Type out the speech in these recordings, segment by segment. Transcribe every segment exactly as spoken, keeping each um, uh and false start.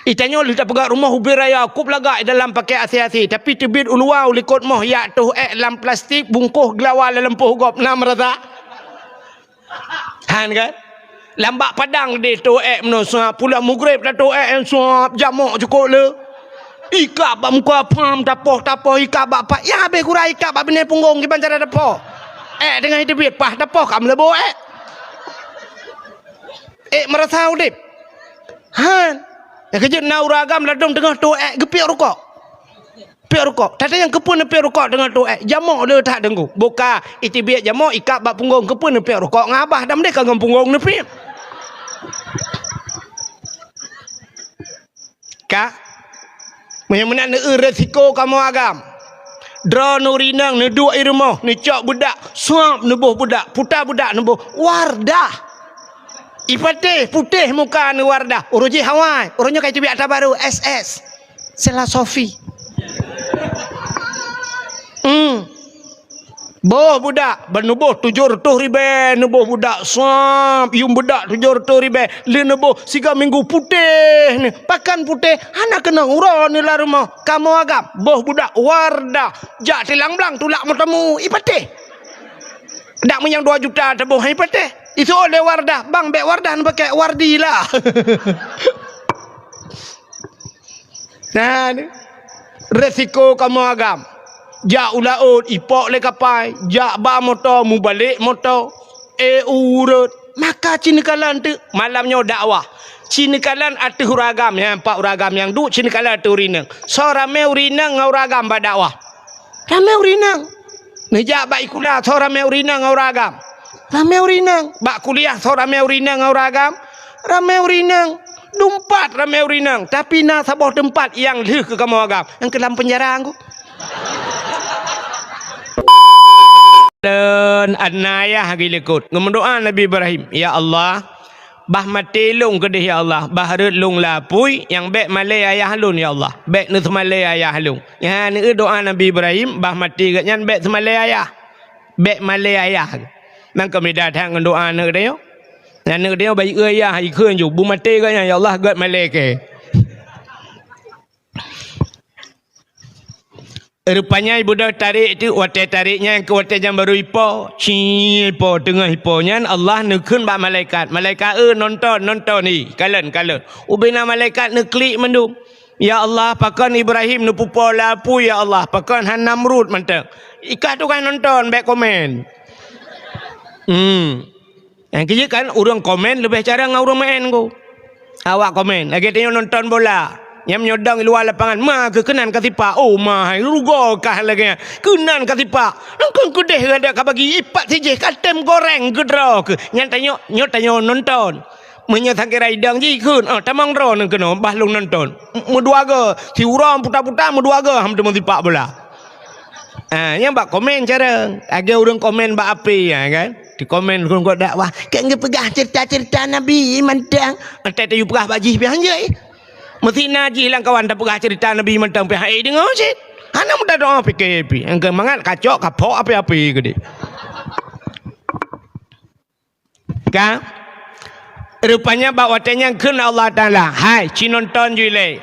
Itanyoe lheueh tapeugah rumoh ubé raya, kôb lagak i dalam pakèk asé-asé, tapi teubiet u luwa u likot moh, jak toh èk lam plastik, bungkôh geulawa lam lampôh gob, na meurasa? Han kan? Lam bak padang deh toh èk meunoe, suap, pulang mugreb dah toh èk, suap, jamok cukôp le. Ikab bak muka pham, tapoh-tapoh, ikab bak pat, nyang habéh gura ikab bak binéh punggong, kiban cara tapoh. Èk teungoh teubiet, paih tapoh ka meuleubo èk. Èk meurasa udép. Han. Nyang keujeuet na ureueng agam ladôm teungoh toh èk geupiep rukok. Piep rukok. Tata nyang keupeue neupiep rukok teungoh toh èk? Jamok le that deungon. Boh ka, iteubiet jamok, ikab bak punggong, keupeue neupiep rukok ngon abah, dan meudeh ka ngon punggong neupiep. Ka? Meunyoe meunan, neu-eu resiko kamoe agam. Droeneuh ureueng inong neuduek i rumoh, neucok beudak, suap neuboh beudak, puta beudak neuboh, Wardah. Ipatéh, putéh muka neuh Wardah. Uroe jih awai, uroe nyoe ka iteubiet ata barô, S S. Sela Sofi. Hmm. Boh beudak, ban neuboh tujoh reutôh ribèe, neuboh beudak suap, yuem beudak tujoh reutôh ribèe, lheueh neuboh siga minggu putéh neuh. Pakon putéh? Hana keunong uroe neuh lam rumoh. Kamoe agam, boh beudak Wardah, jak tilang blang tulak meuteumèe, ipatéh. Dak meunyoe dua juta teuboh, ipatéh. Iseuôt lé Wardah, bang, bèk Wardah neupakèk, Wardi lah. Nah, ni. Resiko kamoe agam. Jak u laôt, ipok lé kapai, jak ba moto, mubalek moto. Eh, ureueng. Maka ci neukalon teuk malam nyoe dakwah. Ci neukalon ateueh ureueng agam, nyan pat ureueng agam nyang duek, ci neukalon ateueh ureueng inong. Soe ramé ureueng inong ngon ureueng agam bak dakwah? Ramé ureueng inong. Neujak bak sikula, soe ramé ureueng inong ngon ureueng agam? Ramé ureueng inong. Bak kuliah, soe ramé ureueng inong ngon ureueng agam? Ramé ureueng inong. Dumpat ramé ureueng inong. Tapi na saboh teumpat nyang lheueh keu kamoe agam. Nyang keu lam peunjara ngon. Dan anayah geulikot. Ngeumeudoa Nabi Ibrahim, "Ya Allah, bah maté lôn keudeh, ya Allah, bah rhot lôn lam apui, nyang bèk malèe ayah lôn, ya Allah. Bèk neuseumalèe ayah lôn." Nyan, eh, doa Nabi Ibrahim, bah maté geuh nyan bèk seumalèe ayah. Bèk malèe ayah. Nang keumeudeh that ngon doa aneuk tanyoe. Aneuk tanyoe bah jieu ayah, jikheun ju, beumaté geuh nyan, ya Allah, gèt malèe kèe. Rupanya ibu dah tarék teuk, watèe tarék nyan keu watèe nyang barô ipo, ci ipo, teungoh ipo nyan Allah neukheun bak malaikat. Malaikat, "Eh, nonton, nonton, eh, kalon, kalon." Ubena malaikat neuklik mandum. "Ya Allah, pakon Ibrahim neupeupo lam apui, ya Allah, pakon han Namrud mantong." Ikah tugaih nonton, bèk komen. Hmm. Nyang keujeuet kan, ureueng komen leubeh carông ngon ureueng maén ko. Awak komen, lagèe tanyoe nonton bola. Nyang meunyoe dong i luwa lapangan, ma keuh keunan ka sipak. Oh, ma hai, rugoe kah lagèe nyan. Keunan ka sipak. Nang keuh keudeh gata ka bagi, ipat sijih ka tem goreng keudroe keuh. Nyan tanyoe, nyoe tanyoe nonton. Meunyoe sakira idong jih kheun, "Oh, tamong droeneuh keunoe, bah lôn nonton." M-, meudua goe, siuroe puta-puta meudua goe, han teumé sipak bola. Ah, nyang bak komen carông. Lagèe ureueng komen bak H P, ya kan? Di komen ureueng keu dakwah, "Keu geupeugah cerita-cerita Nabi mantong." Enteuk tayue peugah bak jih pih hanjeuet. Meusti na jih lam kawan tapeugah cerita Nabi mantong pih han ék deungoe cit. Hana mudah doa pike pih. Nyang keu mangat kacok, kapok api-api keudeh. Ka? Rupanya bak watèe nyan kheun Allah Taala, "Hai, ci nonton ju ilèe."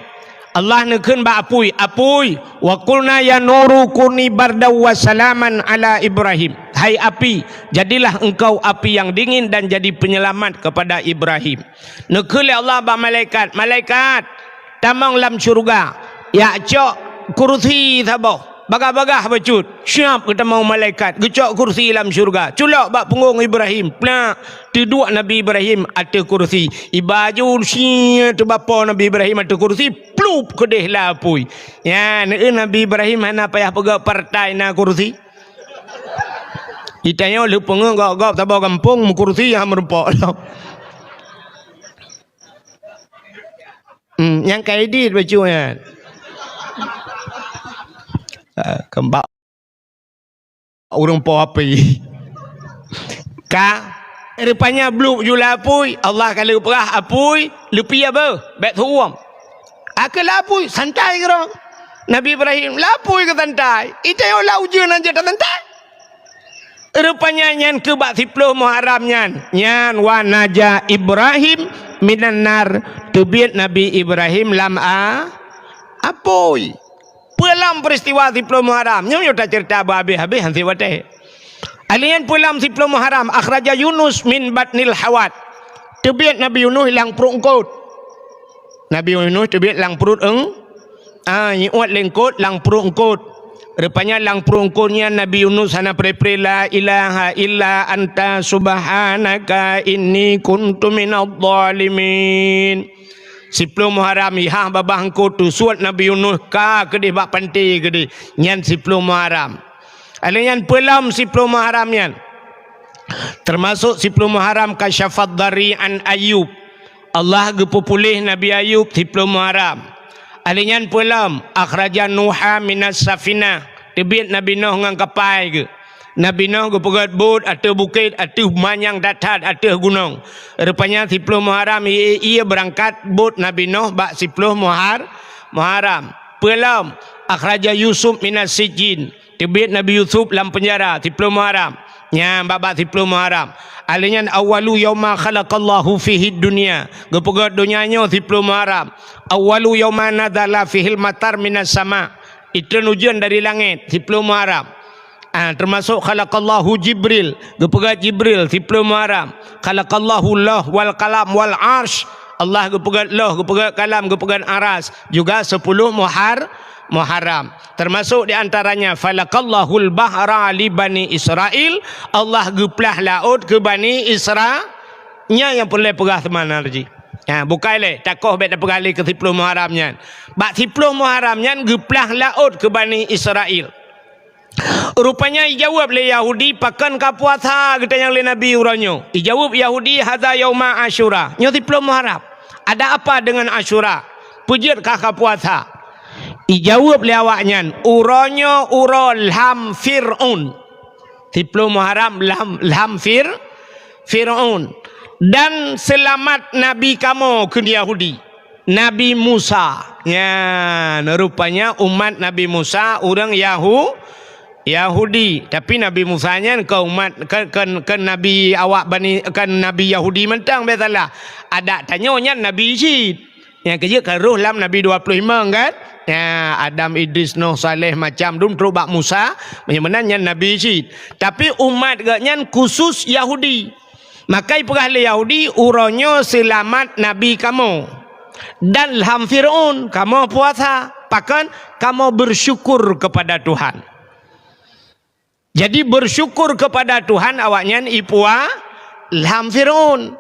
Allah neukheun bak apui, "Apui, wa qulna ya naru kuni bardan wa salaman ala Ibrahim." Hai api, jadilah engkau api yang dingin dan jadi penyelamat kepada Ibrahim. Neukheun lé Allah bak malaikat, "Malaikat, tamong lam syeuruga, jak cok kursi saboh, bagah-bagah bacut." Siap geutamong malaikat, geucok kursi lam syeuruga. Culok bak punggong Ibrahim, plak, teuduek Nabi Ibrahim ateueh kursi. Iba ju sie teubapo Nabi Ibrahim ateueh kursi, plup keudeh lam apui. Nyan, eh, Nabi Ibrahim hana payah peugah partai na kursi. Itanyoe lheueh peungeuh gob-gob saboh gampông meukursi han meurumpok lom. Hmm, nyang ka idit bacut nyan. Ah, keumbak ureueng po api. Ka, rupanya blup ju lam apui, Allah ka lheueh peugah apui, leupie beuh, bèk teuuem. Akhé lam apui, santai keudroe. Nabi Ibrahim, lam apui keu santai. Itanyoe lam ujeuen aja tasantai. Rupanya nyan keuh bak siploh Muharram nyan. Nyan wa naja Ibrahim minan nar, teubiet Nabi Ibrahim lam a-, apui. Peue lom peristiwa siploh Muharram? Nyoe, nyoe taceurita beuhabéh-habéh han sép watée. Alheuh nyan peue lom siploh Muharram? Akhraja Yunus min batnil hawat. Teubiet Nabi Yunus lam pruet eungkot. Nabi Yunus teubiet lam pruet eung-, ah, nyiuet lé eungkot lam pruet eungkot. Rupanya lam pruet eungkot nyan Nabi Yunus hana pre-pre, "La ilaha illa anta subhanaka inni kuntu minadh dhalimin." Siploh Muharram, ihah babah eungkot teusuet Nabi Yunus ka keudeh bak panté keudeh. Nyan siploh Muharram. Alheuh nyan peue lom siploh Muharram nyan? Teumasok siploh Muharram, kasyafad dhari an Ayub. Allah geupeupuléh Nabi Ayub siploh Muharram. Alheuh nyan peue lom? Akhraja Nuha minas safinah. Teubiet Nabi Nuh ngon kapai geuh. Nabi Nuh geupeugét buet ateueh bukét, ateueh manyang that-that, ateueh gunong. Rupanya siploh Muharram ie-ie beurangkat buet Nabi Nuh bak siploh Muhar-, Muharram. Peue lom? Akhraja Yusuf minas sijjin. Teubiet Nabi Yusuf lam peunjara, siploh Muharram. Nyan bak-bak siploh Muharram. Alheuh nyan, awwalu yauma khalaqallahu fihid dunya. Geupeugét donya nyoe siploh Muharram. Awwalu yauma nazala fihil matar minas sama. Itreun ujeuen dari langét, siploh Muharram. Ah, teumasok khalaqallahu Jibril. Geupeugét Jibril, siploh Muharram. Khalaqallahu Lauh wal Qalam wal Arsy. Allah geupeugét Lauh, geupeugét Kalam, geupeugét Aras. Juga siploh Muhar-, Muharram. Teumasok di antaranya, falakallahul bahra li Bani Israil, Allah geuplah laôt keu Bani Isra-, nyan nyang peureulée peugah seumanal jih. Ha, bukai lé, takoh bék tapeugah lé keu siploh Muharram nyan. Bak siploh Muharram nyan geuplah laôt keu Bani Israil. Rupanya ijaweueb lé Yahudi, "Pakon ka puasa geutanyoe lé Nabi uroe nyoe?" Ijaweueb Yahudi, "Hadza yauma Asyura." Nyoe siploh Muharram. "Ada apa dengan Asyura? Peue jeuet kah ka puasa?" Ijaweueb lé awaknyan, "Uroe nyoe uroe lham Fir'aun." Siploh Muharram lham, lham Fir-, Fir'aun. "Dan seulamat nabi kamoe," kheun Yahudi. Nabi Musa. Nyan, rupanya umat Nabi Musa ureuëng Yahu-, Yahudi. Tapi Nabi Musa nyan kon umat, kon, kon, kon nabi awak Bani, kon nabi Yahudi mantong, bék salah. Adak tanyoe nyan nabi cit. Nyang keujeuet ka roh lam nabi dua puluh lima kan? Ya, Adam, Idris, Nuh, Saleh, macam dum trok bak Musa, meunyoe meunan nyan nabi cit. Tapi umat geuh nyan khusus Yahudi. Maka ipeugah lé Yahudi, "Uroe nyoe seulamat nabi kamoe. Dan lham Fir'aun kamoe puasa. Pakon? Kamoe bersyukur kepada Tuhan." Jadi, bersyukur kepada Tuhan awaknyan ipua lham Fir'aun.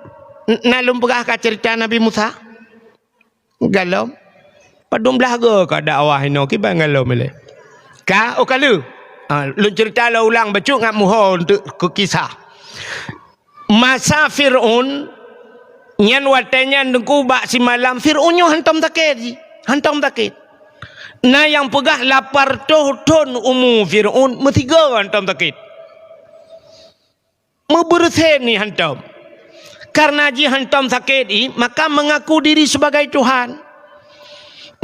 N-, na lôn peugah ka cerita Nabi Musa? Galom. Padum blaih go ka dakwah inoe kiban galom ilée. Ka, oh, ka lheueh. Ha, lôn cerita lôn ulang bacut ngat muho untuk keu kisah. Masa Fir'aun, nyan watée nyan Teungku bak simalam, Fir'aun nyoe hantom sakét jih. Hantom sakét. Na nyang peugah lapan reutôh thon umu Fir'aun, meusigoe hantom sakét. Meubeureusen jih hantom. Karena jih hantom sakét jih, maka mengaku diri sebagai Tuhan.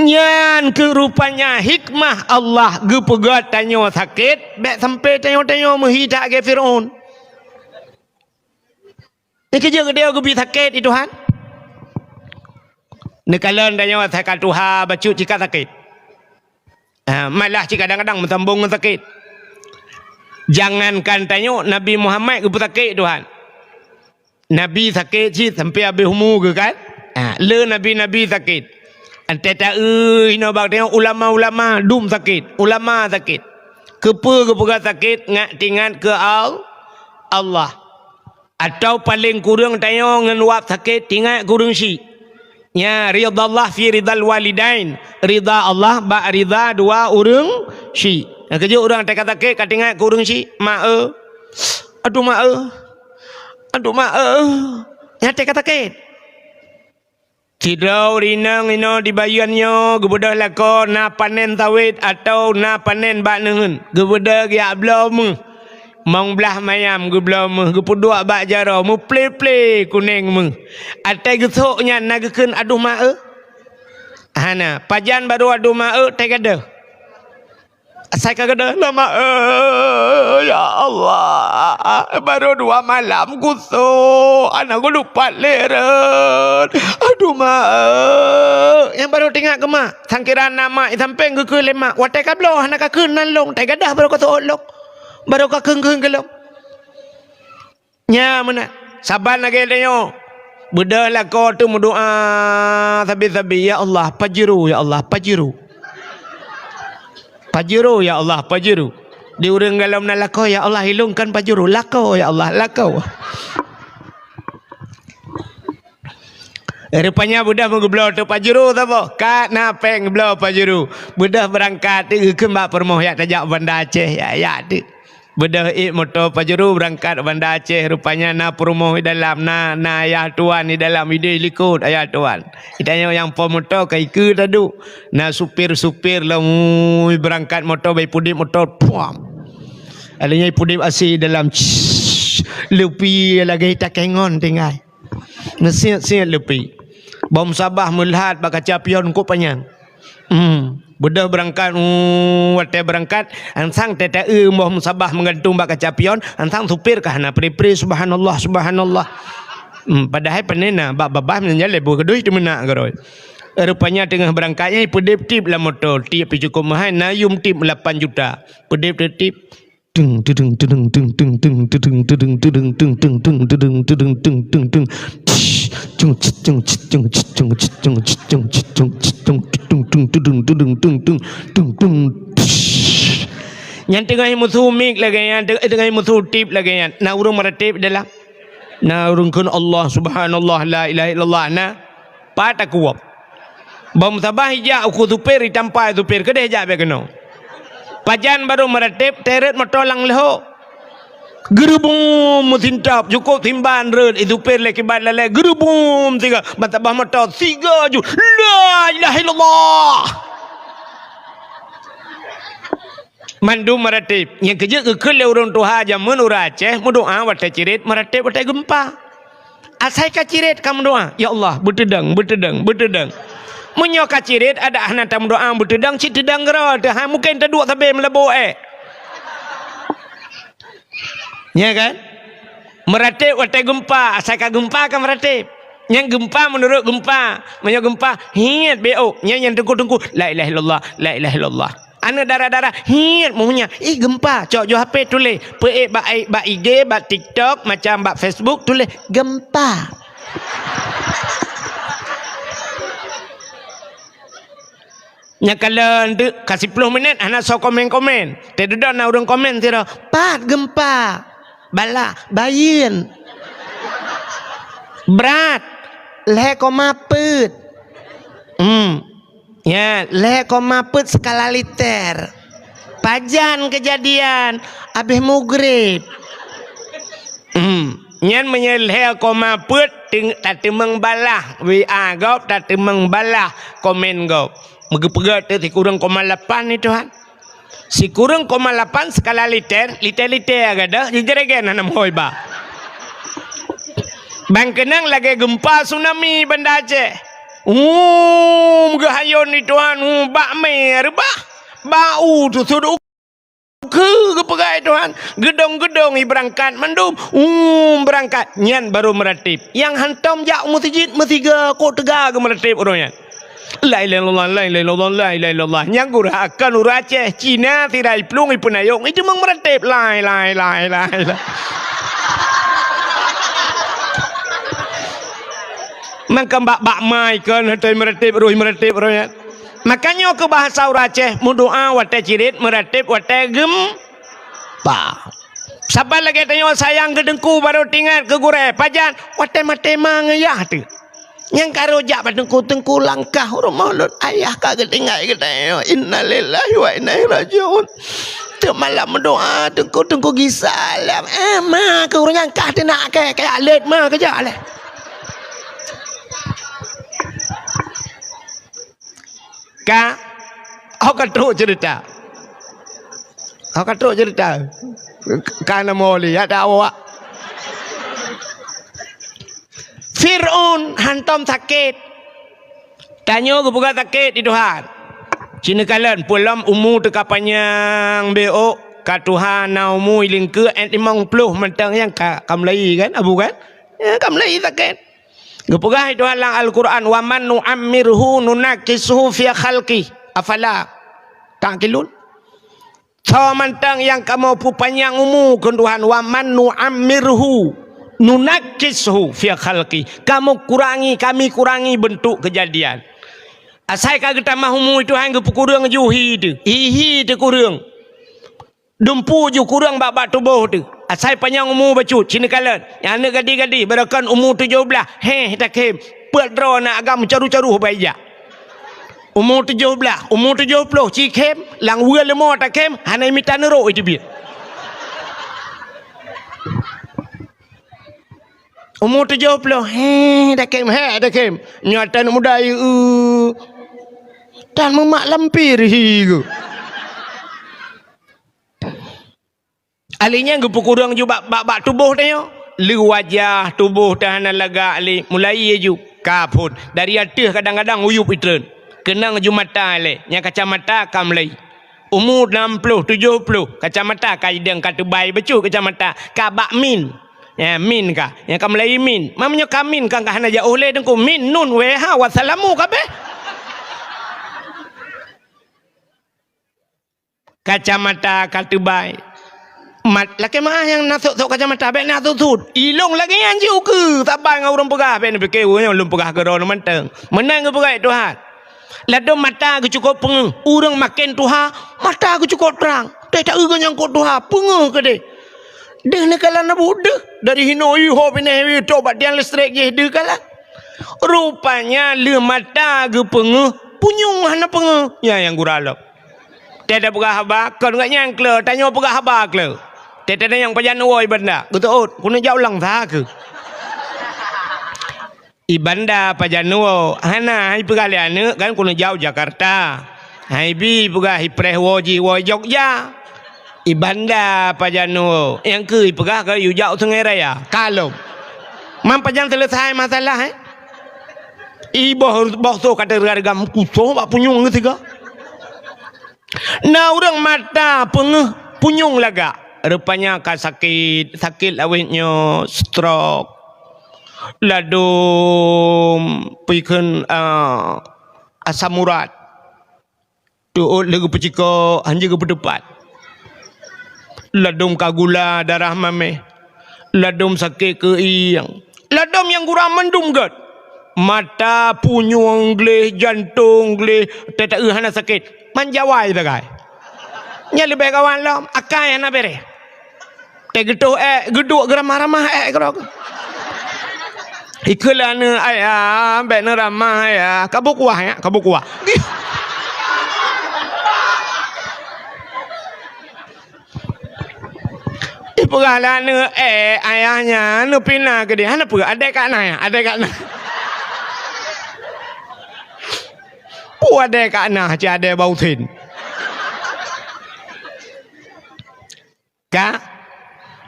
Nyan keuh rupanya hikmah Allah geupeugét tanyoe sakét, bék sampai tanyoe-tanyoe meuhi that lagée Fir'aun. Nyang keujeuet geutanyoe geubi sakét di Tuhan. Neukalon tanyoe asai ka tuha bacut cit ka sakét. Ha, malah cit kadang-kadang meusambong ngon sakét. Jangankan tanyoe, Nabi Muhammad geupeusakét Tuhan. Nabi sakét cit sampai habéh umu geuh kan? Ha, le nabi-nabi sakét. Antai taeu inoe bak tanyoe ulama-ulama dum sakét, ulama sakét. Keupeue geupeugah sakét? Ngat teuingat keu Al-, Allah. Atawa paleng kureueng tanyoe ngon wab sakét teuingat keu ureuëng syiek. Nya, ridallah fi ridal walidain, rida Allah bak rida dua ureuëng syiek. Nyang keujeuet ureuëng teuka sakét ka teuingat keu ureuëng syiek, "Mak eu, aduh mak eu, aduh mak eu." Nyan teuka sakét. Sidroe ureuëng inong inoe di Bayeuen nyoe geubeudôh lakoe na panen sawét atawa na panen bak neuheun, geubeudôh geujak bloe méuh. Mong blaih mayam geubloe méuh, geupeuduek bak jaroe, meuple-ple kuneng méuh. Atai geusok nyan na geukheun aduh ma eu? Hana, pajan barô aduh ma eu, tai gadôh. Asai ka gadoh lama, eh, ya Allah, baru dua malam kusok, aneuk geuh lupat lé rot. Aduh ma, eh. Nyang baru teuingat keu mak, sangkira na mak i sampéng geukheun lé mak, watée ka bloe hana ka kheun nan lông, tai gadoh baru ka seuôt lông, baru ka kheun-kheun keu lông. Nya meunan. Saban lagée tanyoe. Beudôh lakoe teuh meudoá sabe-sabe, "Ya Allah, pajuru, ya Allah, pajuru." Pajuru, ya Allah, pajuru. Di ureuëng galom na lakoe, "Ya Allah, ilungkan pajuru." Lakoe, ya Allah, lakoe. Rupanya beudôh meugeubloe teuh pajuru saboh. Ka na péng geubloe pajuru. Beudôh beurangkat teuh geukheun bak peurumoh, yak tajak Banda Aceh, yak, yak teuh. Beudôh ék moto pajuru beurangkat Banda Aceh, rupanya na peurumoh di dalam, na, na ayah tuan di dalam, idéh likot ayah tuan. Geutanyoe nyang po moto ka ikeue taduek. Na supir-supir lom, ui, beurangkat moto, bah ipudép moto, puam. Alheuh nyan ipudép asé dalam, leupie lagée takengon tinggai. Neusiet-siet leupie. Boh musabah meulhat bak kaca pion kok panyang. Hmm. Beudôh beurangkat, uh, watée beurangkat, ansang tée ta-eu boh musabah meugantung bak kaca pion, ansang supir ka hana pri-pri, subhanallah, subhanallah. Hmm, padahai pane na bak babah meunyan lé boh keudui teumeunak keudroe. Rupanya teungoh beurangkat nyan ipeudép tip lam moto, tip pih cukôp meuhai, na yum tip lapan juta. Peudép teuh tip. Teng, tedeng, tedeng, teng, teng, teng, tedeng, tedeng, tedeng, teng, teng, teng, tedeng, tedeng, teng, teng, teng. Cung, cit, cung, cit, cung, cit, cung, cit, cung, cit, cung, cit, cung, tung, tung, tedeng, tedeng, teng, teng, tung, tung. Nyan teungoh musu mik lagée nyan, teungoh musu tip lagée nyan. Na ureuëng meuratéb dalam. Na ureuëng kheun Allah, subhanallah, la ilaha illallah. Na. Pat takuwöb. Boh musabah ijak ukeue supir, itampa supir, keudeh jak bèk keunoe. Pajan barô meuratéb, teuret moto lam leuho. Geurubum meusintap, cukôp simban rhot, i supir lé kiban lalée, geurubum siga, ban tabah moto siga ju. La ilaha illallah. Mandum meuratéb. Nyang keujeuet geukheun lé ureuëng tuha jameun ureuëng Aceh meudoá watée cirét, meuratéb watée geumpa. Asai ka cirét ka meudoá, "Ya Allah, beuteudong, beuteudong, beuteudong." Meunyoe ka cirét adak hana tameudoá beuteudong, cit teudong keudroe teuh, hai mungken taduek sabe meulabô ék. Nya kan? Meuratéb watée geumpa, asai ka geumpa ka meuratéb. Nyang geumpa meunurot geumpa. Meunyoe geumpa, hiet beuôk. Nyang, nyang teungku-teungku, "La ilaha illallah, la ilaha illallah." Aneuk dara-dara, hiet meuhnya. Ih, geumpa. Cok ju H P tuléh. Peuék bak, bak I G, bak TikTok, macam bak Facebook, tuléh, "Geumpa." Nyan kalon teuk ka siploh minét hana soe komen-komen. Teududoe na ureuëng komen sidroe, "Pat geumpa?" "Balah, bayeuen." "Brat?" "Lhée koma peuet." Hmm. Ya, lhée koma peuet skala liter. Pajan keujadian, abéh mugreb. Hmm. Nyan meunyoe lhée koma peuet, teung-, tateumeung balah W A gob, tateumeung balah komen gob. Meugeupeugah teuh sikureueng koma lapan ni Tuhan. Sikureueng koma lapan skala liter, liter-liter gadôh, jijeuregen hana meuhôi ba. Ban keunong lagée geumpa tsunami Banda Aceh. Uum, geuhayôn di Tuhan, uum, bak mé reubah, bak u teusut u-, ukeue geupeugah Tuhan, geudong-geudong i beurangkat mandum, uum, beurangkat, nyan barô meuratéb. Nyang hantom jak u meuseujid meusiga kok teuga geumeuratéb uroe nyan. La ilaha illallah, la ilaha illallah, la ilaha illallah. Nyang gurah akan ureuëng Aceh, Cina, sira iplueng, ipeunayong, iteumeung meuratéb. Lai, lai, lai, lai, lai. Mangkang bak, bak mai kon, hotoi meuratéb, roh meuratéb, roh nyan. Makanya keu bahasa ureuëng Aceh, meudoá watée cirét, meuratéb watée geumpa. Saban lagée tanyoe sayang keu teungku barô teuingat keu gurée, pajan watée maté ma ngon yah teuh. Nyang ka rhot jak bak teungku, "Teungku, langkah u rumoh lôn, ayah ka geutinggai geutanyoe. Innalillahi wa inna ilaihi rajiun." Teuk malam meudoá, "Teungku, teungku gisa lam." Eh, ma keu ureuëng nyang kah teunak kée, kaya lét ma keujak lé. Ka, oh, ka trok cerita. Oh, ka trok cerita. Ka na mo lé, ya tak awak. Fir'aun hantom sakét. Tanyoe geupeugah sakét di Tuhan. Ci neukalon, peue lom umu teuka panyang beu ôk, ka tuha na umu ilingkeue, eh, limong ploh mantong nyang ka, ka mulai kan, Abu kan? Ya, ka mulai sakét. Geupeugah Tuhan lam Al-Quran, "Wa man nu'ammirhu nunakkishu fi khalqi, afala ta'qilun?" Soe mantong nyang kamoe peupanyang umu kheun Tuhan, "Wa man nu'ammirhu nunakkishu fi khalqi." Kamoe kurangi, kami kurangi beuntuk keujadian. Asai ka geutamah umu Tuhan geupeukureueng ju hi teuh. Hi-hi teuh kureueng. Dumpu ju kureueng bak-bak tuboh teuh. Asai panyang umu bacut, ci neukalon. Nyang aneuk gadih-gadih, beureukan umu tujoh blaih, héh, takhem. Peuet droe na agam caru-caru bak ija. Umu tujoh blaih, umu tujoh ploh, ci khem, lam weue leumo takhem, hana mita neurok iteubiet. Umu tujoh ploh, héh, takhem, héh, takhem. Nyoe tan muda, eu, tan meumak lampir hi geuh. Ahli nyan geupeukureueng ju bak, bak, bak tuboh tanyoe. Lé wajah tuboh teuh hana lagak lé, mulai ju ka phon. Dari ateueh kadang-kadang uyueb itreun. Keunong ju mata lé, nyang kacamata ka mulai. Umu nam ploh, tujoh ploh, kacamata ka idong ka teubai bacut kacamata, ka bak min. Ya, min ka. Nyang ka mulai min. Meunyoe ka min ka, ka hana jiôh lé teungku. Min, nun, wéh, ha, wassalamu kabéh. Kacamata ka teubai. Mat, lakée meu'ah nyang na sot-sot kacamata, bék na sot-sot. Ilong lagée nyan jiukeue, saban ngon ureuëng peugah, bék neupike ureuëng nyoe lôn peugah keudroe mantong. Meunan geupeugah Tuhan. Ladôm mata geucukôp peungeuh, ureuëng maken tuha, mata geucukôp trang. Teuh taeu geuh nyang kôp tuha, peungeuh keudeh. Deuh neukalon na buet deuh, dari hinoe iho binéh ié toh bak tiang listrik jih deuh kalon. Rupanya lheueh mata geupeungeuh, punyueng hana peungeuh. Nyan nyang gura lom. Teuh tapeugah haba, kon geuh nyang kleu, tanyoe peugah haba kleu. Teuh tanyong pajan woe i Banda, geuteuôt, keuneuk jak u Langsa keuh. I Banda pajan woe, hana, hai peugah lé aneuk kan keuneuk jak u Jakarta. Hai bi peugah i preh woe jih woe Jogja. I Banda pajan woe, nyang keu i peugah ka yue jak u Sungai Raya. Ka lom. Man pajan seuleusai masalah, eh? I boh, boh soe ka teuga-teuga meukusoh bak punyueng geusigoe. Na ureuëng mata peungeuh punyueng lagak. Rupanya ka sakét, sakét awét nyoe stroke. Ladôm peue kheun, ah, asam urat. Teuôt lé geupeucikok, hanjeuet geupeuteupat. Ladôm ka gula darah maméh. Ladôm sakét keuieng. Ladôm nyang gura mandum gét. Mata, punyueng gleh, jantong gleh, teuh taeu hana sakét. Man jawai sagai. Nyan leubeh kawan lom, akai hana bereh. Teuh geutoh ék, geuduek geuramah-ramah ék keudroe. Ikheun lé aneuk, "Ayah, bék neuramah, Ayah. Ka boh kuah, ya, ka boh kuah." Ipeugah lé aneuk, "Eh, ayah nyan neupina keudeh." Hana peue, adèe ka na, ya, adèe ka na. Peue adèe ka na, cit adèe bak usen. Ka?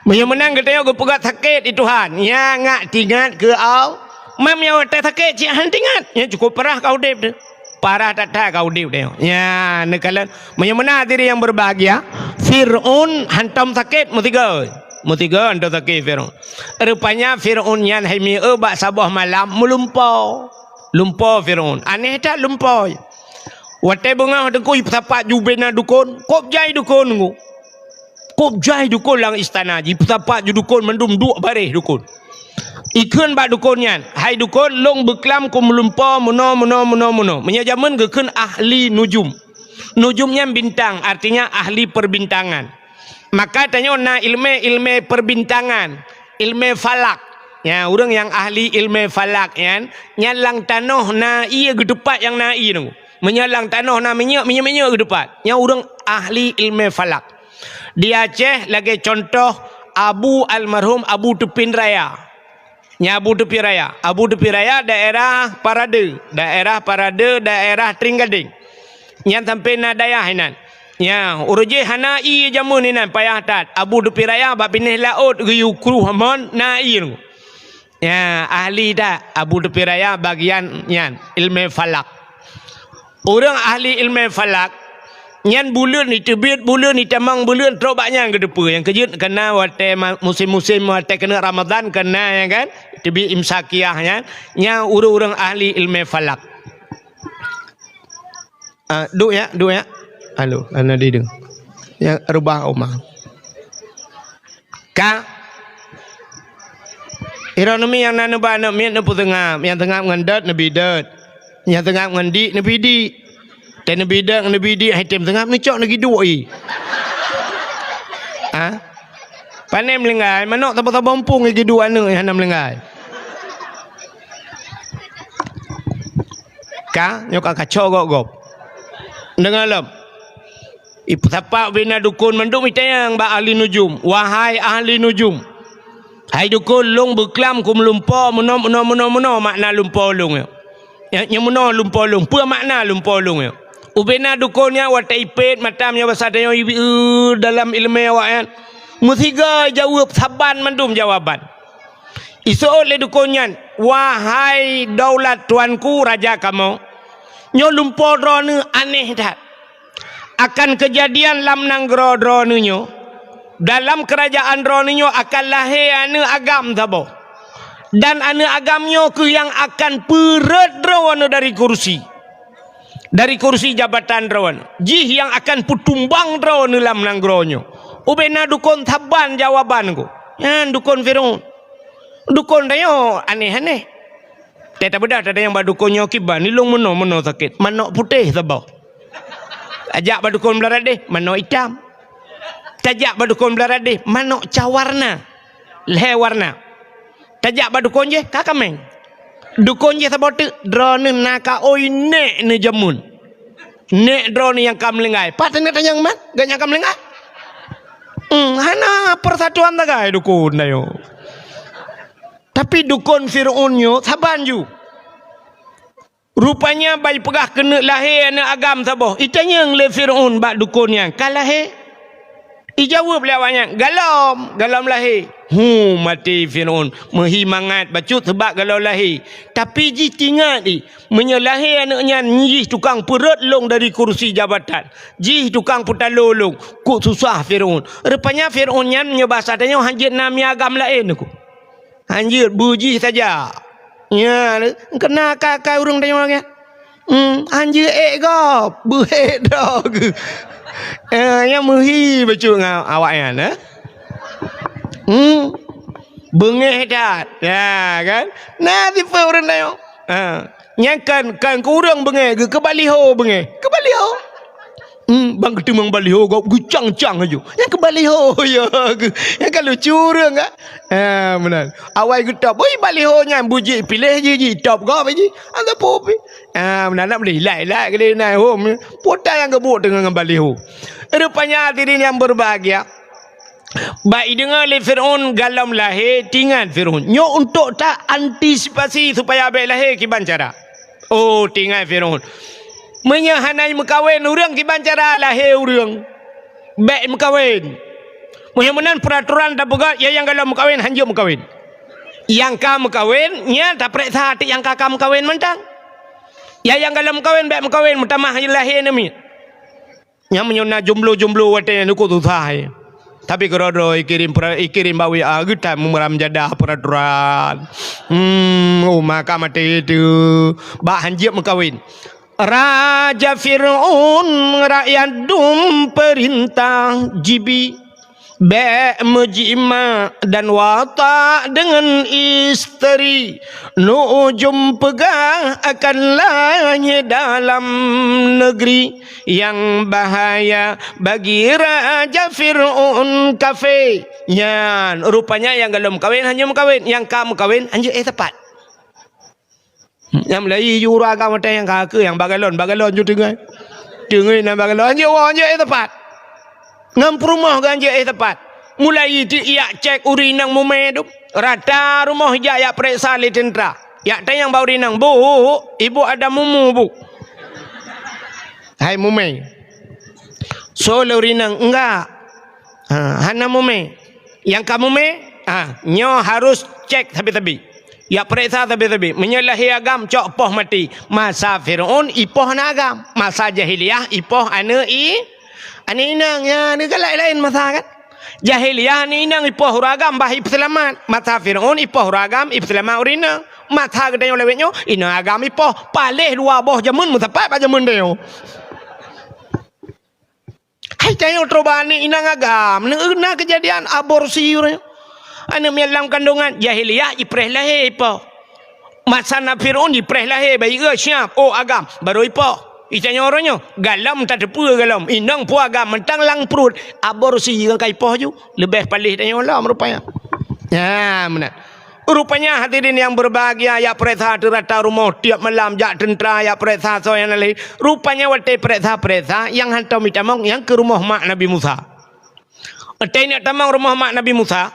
Meunyoe meunan geutanyoe geupeugah sakét di Tuhan, nyan ngat tingat keu Allah. Meunyoe watèe sakét cit hana tingat, nyan cukôp parah ka udép teuh. Parah that-that ka udép teuh. Nyan neukalon. Meunyoe meunan hadirin yang berbahagia, Fir'aun hantom sakét meusigoe. Meusigoe hantom sakét Fir'aun. Rupanya Fir'aun nyan hai mieu bak saboh malam meulumpoe. Lumpoe Fir'aun. Aneh that lumpoe. Watèe beungoh teungku ipeusapat ju bubena dukon, kôb jai dukon teungku. Kôb jai dukon lam istana jih, ipeusapat ju dukon mandum duek baréh dukon. Ikheun bak dukon nyan, "Hai dukon, lôn beuklam keu meulumpoe meunoe, meunoe, meunoe, meunoe." Meunyoe jameun geukheun ahli nujum. Nujum nyan bintang, artinya ahli perbintangan. Maka tanyoe na ilmé-ilmé perbintangan, ilmé falak. Ya, ureuëng nyang ahli ilmé falak nyan, nyan lam tanoh na ié geuteupat nyang na ié nyoe. Meunyoe lam tanoh na minyeuk, minyeuk-minyeuk geuteupat. Nyan ureuëng ahli ilmé falak. Di Aceh lagèe contoh Abu almarhum Abu Teupin Raya. Nyan Abu Teupin Raya. Abu Teupin Raya daerah Parade. Daerah Parade, daerah Tring Gading. Nyan sampoe na dayah inan. Nyan, ureuëng jih hana ié jameun inan payah that. Abu Teupin Raya bak binéh laôt geuyue kruh amon na ié. Nyan, ahli that Abu Teupin Raya bagian nyan, ilmé falak. Ureuëng ahli ilmu falak, nyan buleuen iteubiet, buleuen itamong, buleuen trok bak nyan geuteupeue. Nyang keujeuet keuna watée ma-, musim-musim watée keuneuk Ramadan keuna, ya kan? Teubiet imsakiah nyan, nyan ureuëng-ureuëng ahli ilmu falak. Ah, duek ya, duek ya. Halo, hana dideung. Ya, rubah oma. Ka. Droeneuh miet nyang na neuba aneuk miet neupeuseungab, nyang seungab ngon dot neubi dot, nyang seungab ngon dik neubi dik. Teuh neubi dot neubi dik, hai tem seungab neucok neugiduek i. Ha? Pane meulinggai, manok saboh-saboh muphom giduek aneuk hana meulinggai. Ka, nyoe ka kacok gob-gob. Deungoe lom. Ipeusapat ubena dukon mandum itanyong bak ahli nujum, "Wahai ahli nujum, hai dukon, lôn beuklam keu meulumpo meunoe, meunoe, meunoe, meunoe makna lumpo lôn nyoe." Nyoe, nyoe meunoe lumpo lôn, peue makna lumpo lôn nyoe? Ubena dukon nyan watée ipét mata meunyoe basa tanyoe ibi-, eu, dalam iéleumé awaknyan, meusigoe jaweueb saban mandum jawaban. Iseuôt lé dukon nyan, "Wahai daulat tuanku raja kamoe, nyoe lumpo droeneuh aneh that. Akan keujadian lam nanggroe droeneuh nyoe, dalam keurajaan droeneuh nyoe akan lahé aneuëk agam saboh. Dan aneuëk agam nyoe kheueh nyang akan peureuet droeneuh dari kursi. Dari kursi jabatan droeneuh. Jih nyang akan peutumbang droeneuh lam nanggroe nyoe." Ubena dukon saban jawaban keu. Nyan dukon Firaun. Dukon tanyoe aneh-aneh. Teuh tabeudah tatanyong bak dukon nyoe kiban, ilong meunoe-meunoe sakét. Manok putéh saboh. Tajak bak dukon beularat deh, manok itam. Tajak bak dukon beularat deh, manok ca warna. Lhée warna. Tajak bak dukon jéh, ka kaméng. Dukon jéh saboh teuk, droeneuh na ka oi nék neujameun. Nék droeneuh nyang ka meulinggai. Pat teuneuk tanyong man, gobnyan ka meulinggai. Hmm, hana persatuan sagai dukon tanyoe. Tapi dukon Firaun nyoe saban ju. Rupanya ban jipeugah keuneuk lahé aneuëk agam saboh. Itanyong lé Firaun bak dukon nyan, "Ka lahé?" Ijaweueb lé awaknyan, "Galom, galom lahé." Hu, maté Firaun, meuhi mangat bacut seubab galom lahé. Tapi jih teuingat i, meunyoe lahé aneuëk nyan jih tukang peureuet lôn dari kursi jabatan, jih tukang peutalo lôn, kok susah Firaun. Rupanya Firaun nyan meunyoe basa tanyoe hanjeuet na mié agam laén kok. Hanjeuet beu jih saja. Nya, keuna ka-, ka ureuëng tanyoe lagée nyan. Hmm, hanjeuet ék gob, beu ék droe geuh. Eh, nyang meuhi bacut ngon awaknyan, eh? Hmm, beungéh that. Ya, kan? Na sifeuet ureuëng tanyoe. Ha. Nyan kan, kan keu ureuëng beungéh, geuh keu baliho beungéh. Keu baliho. Hmm, ban geuteumong baliho gob geucang-cang laju. Nyan keu baliho, ya. Nyan kan lucu ureuëng, kan? Ha, meunan. Awai geutop, ui, baliho nyan bujik piléh ji, ji top gob ji. Ada popi. Ha, meunan nak beli, ilai-ilai kali na hom. Putai nyang geubuk teungoh ngon baliho. Rupanya hadirin yang berbahagia, bak ideungoe lé Firaun galom lahé, teuingat Firaun. Nyoe untuk ta antisipasi supaya bék lahé kiban cara. Oh, teuingat Firaun. Meunyoe hana meukawen ureuëng, kiban cara lahé ureuëng? Bék meukawen. Meunyoe meunan peuraturan tapeugah, ya nyang galom meukawen hanjeuet meukawen. Nyang ka meukawen, nyan tapeuriksa até nyang ka, ka meukawen mantong. Ya nyang galom meukawen bék meukawen, meutamah lahé namiet. Nyang meunyoe na jomblo-jomblo watée nyan, nyoe kok susah, eh. Tapi keudroe-droe ikirém pra-, ikirém bak W A geutan meuram jadah peuraturan. Hmm, oh, maka maté teuh. Bak hanjeuet meukawen. Raja Firaun rakyat dum peurintah jibi. Bék meujimak dan watak deungon isteri. Nujum peugah akan lahé dalam neugri. Nyang bahaya bagi Raja Firaun kafé. Nyan, rupanya nyang galom meukawen hanjeuet meukawen, nyang ka meukawen hanjeuet éh sapat. Nyang meulayi ju ureuëng agam watée nyang ka keu nyang bagalon, bagalon ju teungoh. Teungoh na bagalon, hanjeuet woe, hanjeuet éh sapat. Ngon peurumoh geuh hanjeuet éh sapat. Meulayi teuk jak cék ureuëng inong mumé dum. Rata rumoh jak, jak peuriksa lé teuntra. Jak tanyong bak ureuëng inong, "Bu, ibu ada mumu, Bu?" Hai mumé. Soe lé ureuëng inong, "Enggak." Ha, hana mumé. Nyang ka mumé, ha, nyoe harus cék sabe-sabe. Yak peuriksa sabe-sabe. Meunyoe lahé agam, cok poh maté. Masa Fir'aun, ipoh aneuk agam. Masa jahiliyah, ipoh aneuk i-, aneuk inong. Ya, neugalak laén masa kan. Jahiliyah aneuk inong ipoh ureueng agam bah ipeuseulamat. Masa Fir'aun ipoh ureueng agam ipeuseulamat ureueng inong. Masa geutanyoe lawét nyoe, inong agam ipoh. Paléh dua boh jameun meusapat bak jameun tanyoe. Hai tanyoe trok bak aneuk inong agam, na keujadian aborsi uroe nyoe. Aneuk miet lam kandungan, jahiliyah ipreh lahé ipoh. Masa na Fir'aun jipreh lahé, bayi geuh siap, oh agam, barô ipoh. Itanyoe uroe nyoe, galom tateupeue galom, inong peue agam, mantong lam pruet, aborsi nyang ka ipoh ju, leubeh paléh tanyoe lom rupanya. Nyan meunan. Rupanya hadirin yang berbahagia, yak peuriksa teurata rumoh tiep malam, jak teuntra yak peuriksa soe nyang na lahé. Rupanya watée peuriksa-peuriksa, nyang hantom itamong nyang keu rumoh mak Nabi Musa. Watée neuk tamong rumoh mak Nabi Musa,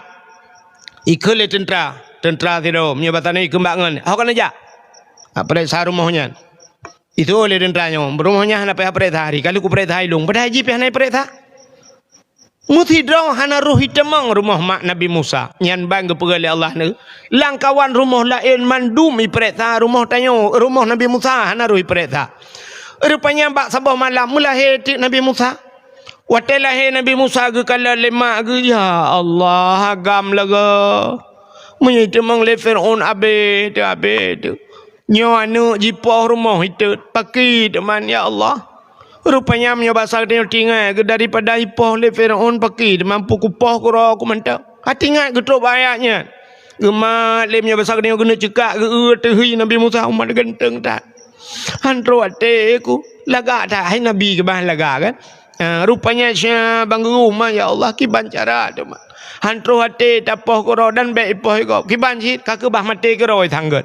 ikheun lé teuntra, teuntra sidroe, meunyoe basa nyoe ikheun bak ngon, "Ho keuneuk jak?" "Peuriksa rumoh nyan." Itu lé teuntra nyoe, "Rumoh nyan hana payah peuriksa, hari ka lheueh kupeuriksa ilong, padahai jih pih hana peuriksa." Meusidroe hana roh itamong rumoh mak Nabi Musa, nyan ban geupeugah lé Allah neu, "Lam kawan rumoh laén mandum ipeuriksa, rumoh tanyoe, rumoh Nabi Musa hana roh ipeuriksa." Rupanya bak saboh malam meulahé teuk Nabi Musa. Watée lahé Nabi Musa geukalon lé mak geuh, "Ya Allah, agam lagée. Meunyoe itamong lé Fir'aun abéh teuh, abéh teuh. Nyoe aneuk jipoh rumoh itot, pakri teuma, ya Allah." Rupanya meunyoe basa geutanyoe tinggai geuh daripada ipoh lé Fir'aun, pakri teuma, peue kupoh keudroe ku mantong. Hati ingat geutrok bak ayat nyan. Geumat lé meunyoe basa geutanyoe geuneuk ceukak geu-eu teuh hi Nabi Musa, umat ganteng that. Han trok até ku, lagak that hai Nabi keubah lagak kan. Ha, rupanya sia ban geugeuh, "Ma, ya Allah, kiban cara teuma. Han trok até tapoh keudroe dan bék ipoh gob. Kiban cit, ka keubah maté keudroe tanggot."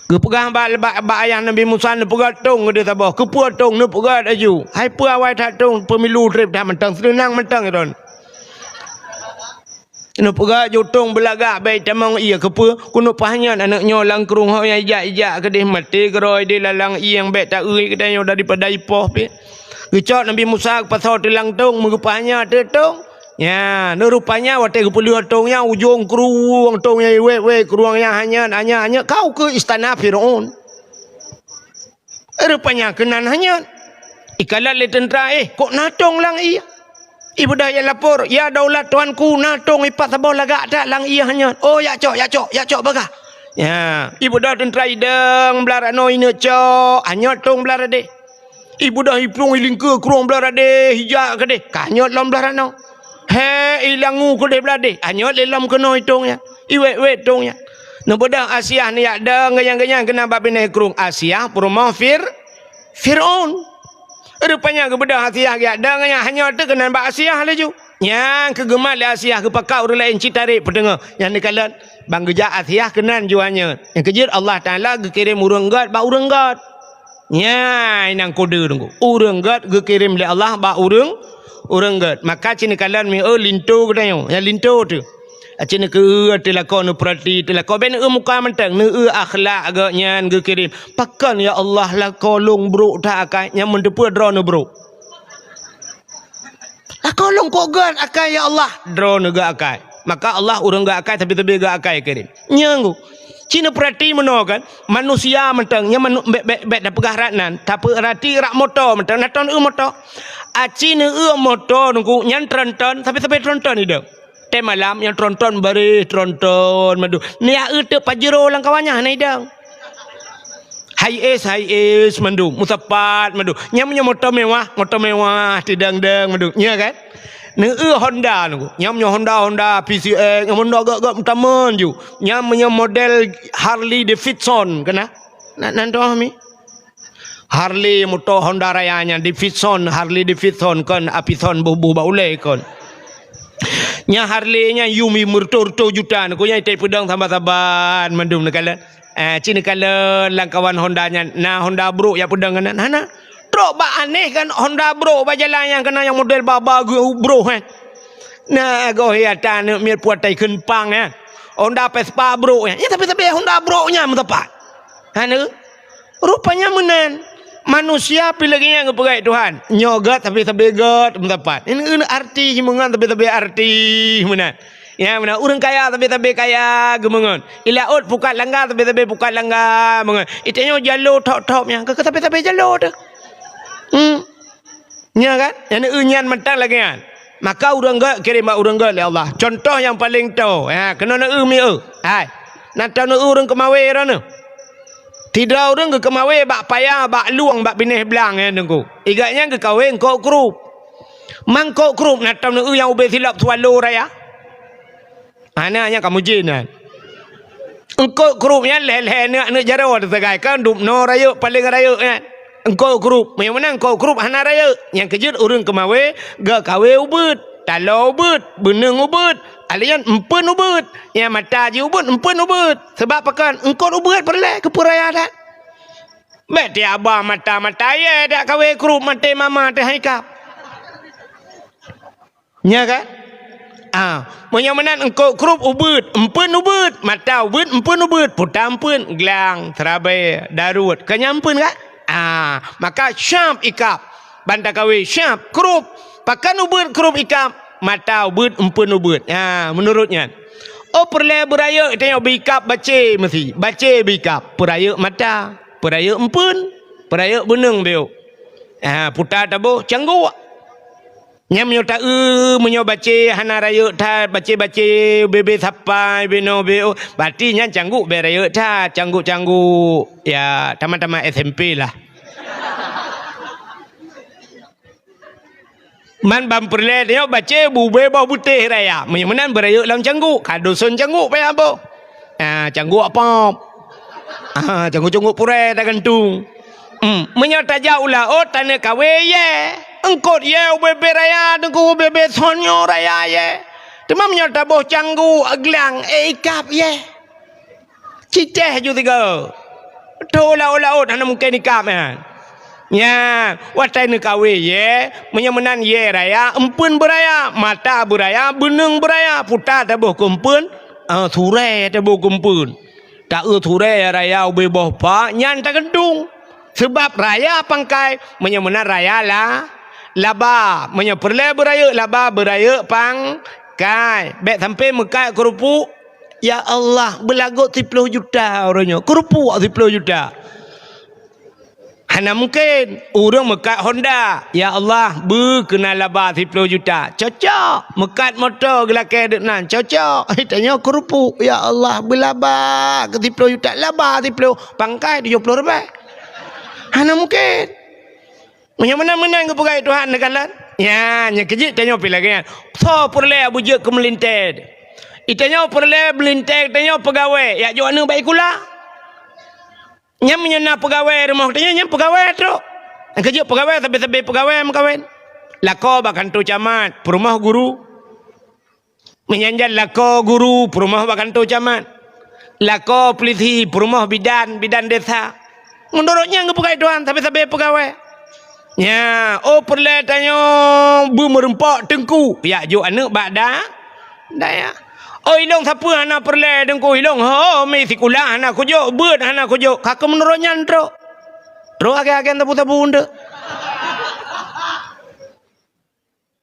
Geupeugah bak, bak, bak ayah Nabi Musa, neupeugah tong keudeh saboh. Keupeue tong? Neupeugah laju. Hai peue awai that tong, peumilu treb that mantong, seunang mantong droen. Neupeugah jutong beulagak bék tamong ié, keupeue? Keuneuk pahnyan aneuk nyoe lam krueng ho nyang ijak-ijak keudeh maté keudroe di lalang ié nyang bék taeu geutanyoe daripada ipoh pih. Geucok Nabi Musa geupasoe teulang tong, meugeupahnyan teutong. Nya, neurupanya watée geupeuleueh tong nyan ujong krueng tong nyang iwét-wét, krueng nyang hanyét, hanyét, hanyét, ka ukeue istana Firaun. Rupanya keunan hanyét. Ikalon lé teuntra, "Eh, kok na tong lam ié?" Ibeudôh jak lapor, "Ya daulat tuanku, na tong ipat saboh lagak that lam ié hanyét." "Oh, jak cok, jak cok, jak cok bagah." Ya, ibeudôh teuntra idong blah ranoe ineuk cok, hanyét tong blah radeh. Ibeudôh iplueng ilingkeue krueng blah radeh, ijak keudeh, ka hanyét lom blah ranoe. He, ilangu keudeh blah deh, hanyét lé lom keunoe itong nyan. Iwét-wét tong nyan. Neubeudôh Asiah neujak dong geunyang-geunyang keunan bak binéh krueng. Asiah peurumoh Fir-, Firaun. Rupanya geubeudôh Asiah geujak dong geunyang hanyét teuk keunan bak Asiah laju. Nyang keu geumat lé Asiah geupakat ureuëng laén cit tarek peuteungoh. Nyang neukalon ban geujak Asiah keunan ju hanyét. Nyang keujeuet Allah Taala geukirém ureuëng gét bak ureuëng gét. Nyan nyang kode teungku. Ureuëng gét geukirém lé Allah bak ureuëng, ureuëng gét. Maka cit neukalon mieu linto geutanyoe, nyang linto teuh. Cit neukeu teuh lakoe neupeurati teuh lakoe bék neueu muka mantong, neueu akhlak gét nyan geukirém. Pakon ya Allah lakoe lôn brok that akai, nyang meuteupeue droeneuh brok. Lakoe lôn kok gét akai ya Allah, droeneuh gét akai. Maka Allah ureuëng gét akai, tapi-tapi gét akai kirém. Nyang gu. Cit neupeurati meunoe kan, manusia mantong nyang manu-, bék, bék, bék tapeugah rot nan, tapeurati rot moto mantong, na ton eu moto. Aci neueu moto nungku nyan tronton, tapi-tapi tronton idong. Tée malam nyang tronton bareh tronton mandum. Neujak eu teuk Pajero lam kawan nyan hana idong. Hiace, Hiace mandum, meusapat mandum. Nyang meunyoe moto mewah, moto mewah, tidang-dang mandum. Nya kan? Neueu Honda nungku. Nyang meunyoe Honda, Honda P C X, nyang Honda gét-gét meutamon ju. Nyang meunyoe model Harley Davidson keunan. Nan, nan toh mi. Harley moto Honda Raya nyan Davidson, Harley Davidson kon, Apison boh-boh bak ulée kon. Nya Harley nyan yum meureutoh-reutoh juta nungku, nyang iték peudong saban-saban mandum neukalon. Eh, cit neukalon lam kawan Honda nyan, na Honda brok jak peudong keunan? Hana. Trok bak aneh kan Honda brok bak jalan nyang keunan nyang model ba-ba geuh brok, eh. Na goh ya ta aneuk miet puatai kheun pang, eh. Honda Vespa brok, eh. Ya, tapi-tapi Honda brok nyan meusapat. Hana. Rupanya meunan. Manusia pih lagée nyan geupeugah Tuhan. Nyoe gét tapi-tapi gét meusapat. Ini, ini arti himungan tapi-tapi arti meunan. Ya, meunan ureuëng kaya sabe-sabe kaya geumeungon. I laôt pukat langga sabe-sabe pukat langga meungon. I tanyoe jalo thop-thop nyan, keu sabe-sabe jalo teuh. Hmm. Nya kan? Nyang neu nyan mantong lagée nyan. Maka ureuëng gét kirém bak ureuëng gét lé Allah. Contoh nyang paleng toe. Ha, keunoe neu mieu. Hai. Na tahu neu ureuëng keumawe droeneuh. Sidroe ureuëng geukeumawe bak paya, bak lueng, bak binéh blang nyan teungku. Igat nyan geukawe eungkôt krup. Mangkôt krup na tahu neu nyang ubé silop Swallow raya. Hana nyang kamu jin nyan. Eungkôt krup nyan lhée-lhée aneuk-aneuk jaroe teusagai kan dubnoe rayeuk paleng rayeuk nyan. Eungkôt krup, meunyoe meunan eungkôt krup hana rayeuk. Nyang keujeuet ureuëng keumawe geukawe ubeuet, taloe ubeuet, beuneueng ubeuet, alèh nyan empeuen ubeuet. Nyang mata jih ubeuet, empeuen ubeuet. Sabab pakon eungkôt ubeuet peureulée keupeuraya that. Bék tiaba mata-mata ye dak kawe krup maté mama teuh hai kap. Nya kan? Ah, meunyoe meunan eungkôt krup ubeuet, empeuen ubeuet, mata ubeuet, empeuen ubeuet, puta empeuen, glang, seurabe, daruet, ka nyan empeuen kan? Ah, maka syab ikab. Ban takawe syab krup, pakon ubeuet krup ikab, mata ubeuet, empeuen ubeuet. Ha, meunurot nyan. Oh peureulée beurayeuk tanyoe beu ikab bacé meusi, bacé beu ikab, peurayeuk mata, peurayeuk empeuen, peurayeuk beuneueng beu. Ha, puta taboh cangguk. Nyan meunyoe taeu, meunyoe bacé hana rayeuk that, bacé-bacé, ubé-bé sapai, ubé noe ubé oh, berarti nyan cangguk bék rayeuk that, cangguk-cangguk, ya, tamat-tamat S M P lah. Man ban peureulée tanyoe bacé beu ubé boh beutéh raya. Meunyoe meunan beurayeuk lam cangguk, ka dusun cangguk payah boh. Ah, cangguk pop. Ah, cangguk-cangguk purée tagantung. Hmm, meunyoe tajak u laôt taneuk kawe ye, eungkôt ye ubé-bé raya teungku ubé-bé sonyo raya ye. Teuma meunyoe taboh cangguk glang, eh, ikab ye. Cicéh ju tiga. Tho laôt-laôt hana mungken ikab nyan. Nyan, watée neukawe ye, meunyoe meunan ye raya, empeuen beuraya, mata beuraya, beuneueng beuraya, puta taboh keu empeuen, ah, surée taboh keu empeuen. Taeu surée raya ubé boh pa, nyan tagantung. Seubab raya pangkai, meunyoe meunan raya la, laba. Meunyoe peureulée beurayeuk laba, beurayeuk pangkai. Bék sampoe meukat keurupuek, ya Allah, beulagot siploh juta uroe nyoe. Keurupuek siploh juta. Hana mungken. Ureuëng meukat Honda, ya Allah, beu keunan laba siploh juta. Cocok. Meukat moto geulakée deuk nan. Cocok. Tanyoe keurupuek, ya Allah, beulaba keu siploh juta. Laba siploh, pangkai tujoh ploh ribée. Hana mungken. Meunyoe meunan-meunan geupeugah Tuhan neukalon. Nyan, nyang keujeuet tanyoe pih lagée nyan. Soe peureulée beujeuet keu meulintée? Itanyoe peureulée meulintée tanyoe peugawée, yak jok aneuëk bak sikula. Nyan meunyoe na peugawée rumoh tanyoe, nyan peugawée trok. Nyang keujeuet peugawée sabe-sabe peugawée meukawen. Lakoe bak kantô camat, peurumoh guru. Meunyan jan lakoe guru, peurumoh bak kantô camat. Lakoe peulisi, peurumoh bidan, bidan desa. Meunurot nyang geupeugah Tuhan, sabe-sabe peugawée. Nya, oh peureulée tanyoe beumeureumpok teungku, yak jok aneuëk bak da-, dayah. Oh ilong sapeue hana peureulée teungku, ilong ho mi sikula hana kujok, beuet hana kujok, ka keu meunurot nyan trok. Trok agen-agen sabu-sabu undeuek.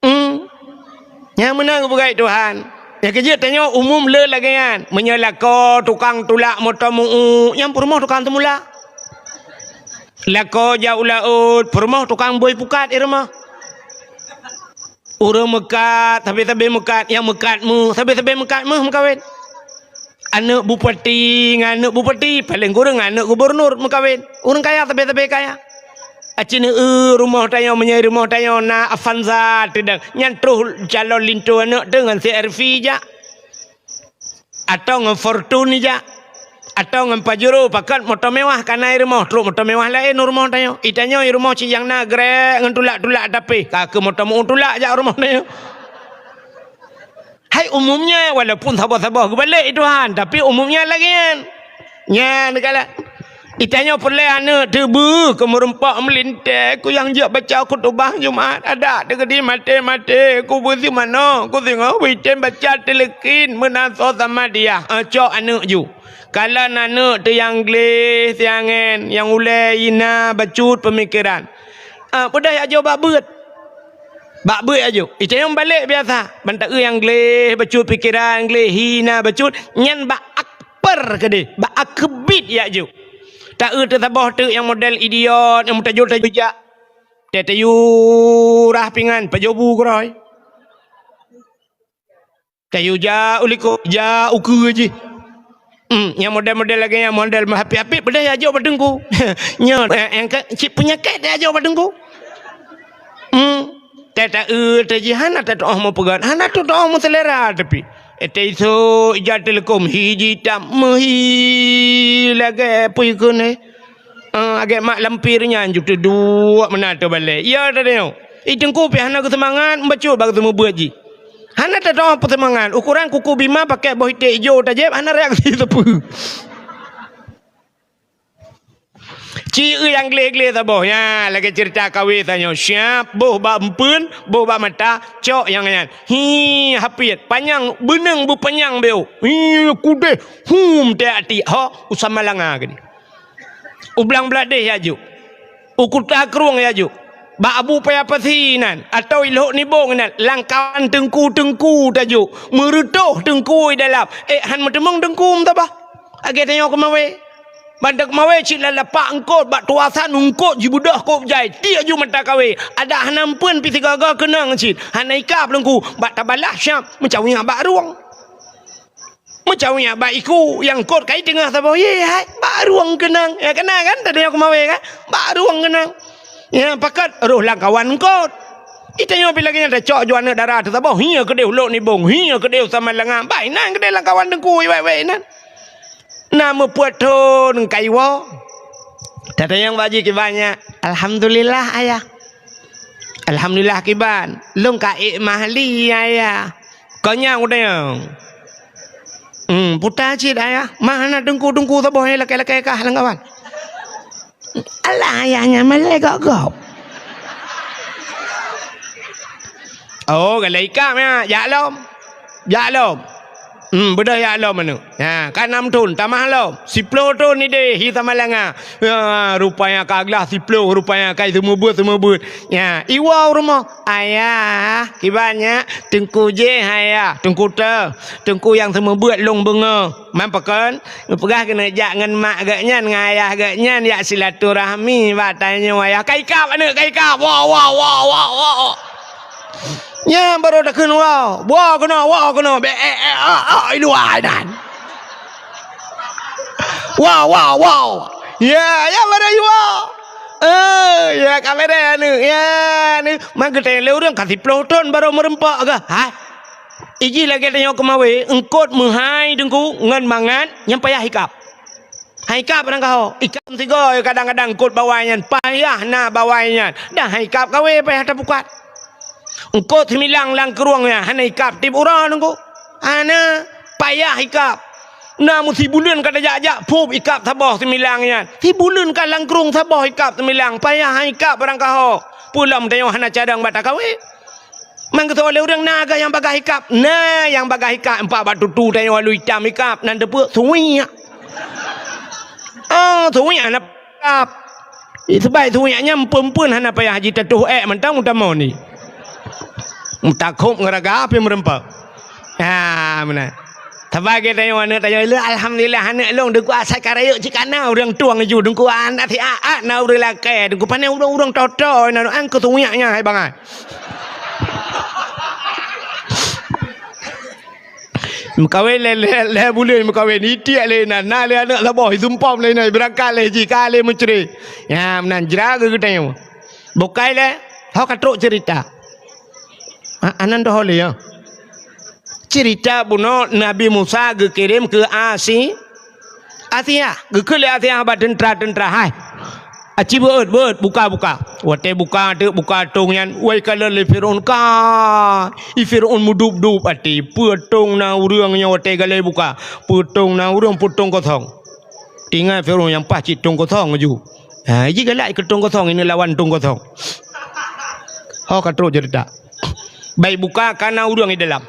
Hmm. Nyang meunan geupeugah Tuhan. Nyang keujeuet tanyoe umum le lagée nyan. Meunyoe lakoe tukang tulak moto meu-u, nyang peurumoh tukang teumula. Lakoe jak u laôt, peurumoh tukang bôi pukat i rumoh. Ureuëng meukat, sabe-sabe meukat, nyang meukat meu, sabe-sabe meukat meuh meukawen. Aneuëk bupati ngon aneuëk bupati, paleng kureueng aneuëk gubunur meukawen. Ureuëng kaya sabe-sabe kaya. Aci neu rumoh tanyoe, meunyoe rumoh tanyoe na Avanza teudang, nyan troh calon linto aneuëk teuh ngon C R V jak. Atau ngon Fortuner jak. Atau ngon Pajero, pakat moto mewah ka na i rumoh, trok moto mewah laén u rumoh tanyoe. Itanyoe i rumoh ci nyang na grek ngon tulak-tulak tapi, ka keu moto meu-u tulak jak u rumoh tanyoe. Hai umumnya, walaupun saboh-saboh geubalek i Tuhan, tapi umumnya lagée nyan. Nyan kala. Itanyoe peureulée aneuëk teuh beu keu meureumpok meulintée keu nyang jeuet baca khutubah Jumat, adak teuh geudi maté-maté keu beusi manoe keu singoh beuitem baca teuleukin meunan soe sama diah, eh, cok aneuëk ju. Kalon aneuëk teuh nyang gleh, siangen, nyang ulée, ina, bacut peumikeran. Ah, peudah jak jok bak beuet. Bak beuet aju. Itanyong balek biasa. Ban taeu nyang gleh bacut pikeran, gleh hina bacut. Nyan bak akbar keudeh. Bak akbit ya aju. Taeu teusaboh teuk nyang model idiot, nyang meutajul-tajul jak. Teu tayue rah pingan, pajobu keuroi. Tayue jak u likot, jak u keue jih. Hmm, nyang model-model lagèe nyan, model meuhapit-hapit, peudeh jak jok bak teungku. Nyoe, eh, nyang ka, cit peunyakét jak jok bak teungku. Hmm, teu taeu teu jih hana tatu'oh meupeugöt, hana tatu'oh meuseulera tapi. Eh, teu isok ija teuleukom, hi jitam, meuhi lagèe peue keuneuk. Ah, agak mak lampir nyan ju teuduek meunan teubalek. Ya, teudeungoe. I teungku pih hana geuseumangat, bacut bak seumeubeuet jih. Hana teutoh peuseumangat. Ukuran kuku bima pakai boh iték ijo tajép, hana reaksi sapeue. Ci nyang gleh-gleh saboh. Nya, lagèe cerita kawé tanyoe. Siap, boh bak empeuen, boh bak mata, cok nyang nyan. Hi, hapit. Panyang, beuneueng beupanyang beu. Hi, kudeh. Hum, teu atik. Ho, usah malanga geuh. U Blang Bladeh ya juk. U Kuta Krueng ya juk. Bak Abu Paya Pasi nan, atau i Lhok Nibong nan, lam kawan teungku-teungku tajuk. Meureutoh teungku i dalam. Eh, han meuteumong teungku meutabah. Agak tanyoe keumawé. Ban teuk keumawé cit lam lapak eungkot, bak tuasan eungkot jibeudôh kôb jai. Tiek ju mata kawé. Adak hana meupeuen pih sigaga keunong cit. Hana ikab teungku. Bak tabalah syam, meucawiyak bak rueng. Meucawiyak bak iku nyang kot kai teungoh saboh, ye hai, bak rueng keunong. Ya, keunong kan? Tadi aku mawe kan? Bak rueng keunong. Ya, pakat roh lam kawan kot. Itanyoe pih lagèe nyan tacok ju aneuk dara teusaboh, hi keudeh u Lhok Nibong, hi keudeh u Samalanga. Bah, inan keudeh lam kawan teungku, wék-wék inan. Na meupeuet thon kaiwoe. Tatanyong bak jih kiban nyan, "Alhamdulillah, Ayah." "Alhamdulillah kiban, lôn ka ék mah li, Ayah." Kon nyan kutanyong. Hmm, puta cit, Ayah. Mah na teungku-teungku saboh nyang lakèe-lakèe kah lam kawan. Alah, Ayah nyan malèe gob-gob. Oh, galak ikab nyan. Jak lom. Jak lom. Hmm, beudôh jak lom aneuk. Ha, ka nam thon, tamah lom. Siploh thon idéh, hi Samalanga. Ya, rupanya ka glah siploh, rupanya ka seumeubeuet-seumeubeuet. Ya, iwoe u rumoh. "Ayah, kiban nyak, teungku jéh, Ayah, teungku teu, teungku nyang seumeubeuet lôn beungoh." Man pakon? Geupeugah keuneuk jak ngon mak geuh nyan, ngon ayah geuh nyan, jak silaturahmi, bak tanyoe ayah. Ka ikab aneuk, ka ikab. Woe, woe, woe, woe, woe. Nyan barô takheun woe. Woe keunoe, woe keunoe. Bèk, eh, eh, ah, ah, i luwa nan. Woe, woe, woe. Ya, ya, barô i woe. Eh, ya, ka beureh aneuk. Ya, aneuk. Man geutanyong lé ureueng ka siploh thon barô meureumpok geuh. Hai. Ijih lagèe tanyoe keumawe, eungkot meuhai teungku ngon mangat nyang payah ikab. Hai ikab barangkaho, ikab sigoe kadang-kadang eungkot bawai nyan, payah na bawai nyan. Dah hai ikab kawé payah tapukat. Eungkot similang lam krueng nyan hana ikab tiep uroe teungku. Hana, payah ikab. Na meusibuleuen ka tajak-jak, phup ikab saboh similang nyan. Sibuleuen ka lam krueng saboh ikab similang, payah hai ikab barangkaho. Peue lom tanyoe hana cadang bak takawé. Man geusoe lé ureueng na geuh nyang bagaih ikab. Na nyang bagaih ikab, empat bak tutu tanyoe alu itam ikab, nan teupeu suwiek. Oh, suwiek hana ikab. Seubab suwiek nyan meupeuen-peuen hana payah jitatoh ék mantong meutamong ni. Meutakhob ngeuraga pih meureumpok. Ha, meunan. Saban geutanyoe aneuk tanyoe, "Alhamdulillah aneuk lôn, deungon asai ka rayeuk cit kana ureueng tueng laju, deungon aneuk siat-at na ureueng lakée, deungon pané ureueng-ureueng toto na an keu suwiek nyan hai bangai." Meukawen lé, lé, lé buleuen meukawen, itiek lé inan, na lé aneuk saboh, isumpom lé inan, beurangkat lé jih, ka lé meucre. Nyan meunan jra geutanyoe. Bukai lé, ho ka trok cerita. Ha, anan doh lé, ya. Cerita bunoe Nabi Musa geukirém keu Asi-, Asia, geukheun lé Asia bak teuntra-teuntra, "Hai, aci beuet, beuet, buka, buka." Watée buka, teuk buka tong nyan, wai kalon lé Firaun ka. I Firaun meudup-dup até, peue tong na ureueng nyoe watée galai buka, peue tong na ureueng, peue tong kosong. Teuingat Firaun nyang paih cit tong kosong laju. Ha, iji galak keu tong kosong, ini lawan tong kosong. Ho ka trok cerita. Bai buka ka na ureueng di dalam.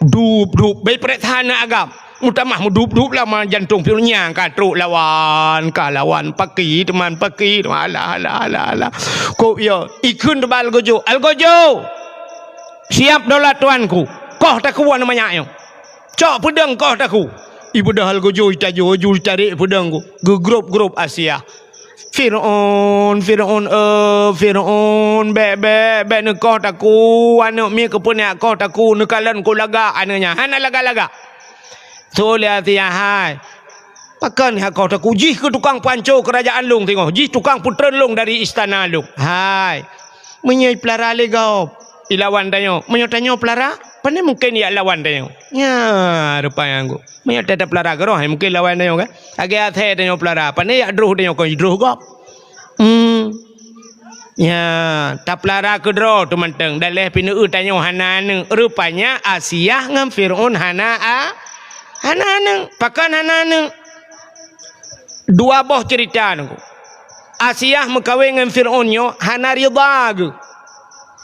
Dup, dup, bai peuriksa na agam. Meutamah meudup-dup lama jantong pion nyang ka trok lawan, ka lawan paki teuma paki teuma alah, alah, alah, alah. Kok yo, ikheun teuba algojo, "Algojo!" "Siap daulat tuanku, koh takue aneuk manyak nyoe. Cok peudeueng koh takue." Ibeudôh laju, itajoh, laju itarek peudeueng ku. Geugrôp-grôp Asiah. "Fir'aun, Fir'aun, eh, Fir'aun, bèk, bèk, bèk neukoh takue aneuk miet, keupeue neukoh takue, neukalon ku lagak aneuk nyan. Hana lagak-lagak." Tho lé Asiah, "Hai, pakon hana koh takue? Jih keuh tukang panco keurajaan lôn singoh, jih tukang peutreun lôn dari istana lôn. Hai, meunyoe ipeulara lé gob, ilawan tanyoe. Meunyoe tanyoe peulara, pane mungken ijak lawan tanyoe. Nyan rupa nyan ku. Meunyoe ta-, tapeulara keudroe, hai mungken lawan tanyoe kan? Lagèe asèe tanyoe peulara, pane ijak droh tanyoe kon jidroh gob." Hmm. Ya, tapeulara keudroe teuh mantong. Daleh pih neueu tanyoe hana aneuk. Rupanya Asiah ngon Fir'aun hana a-, hana aneuk. Pakon hana aneuk? Dua boh ceurita nyoe. Asiah meukawen ngon Fir'aun nyoe hana ridha geuh.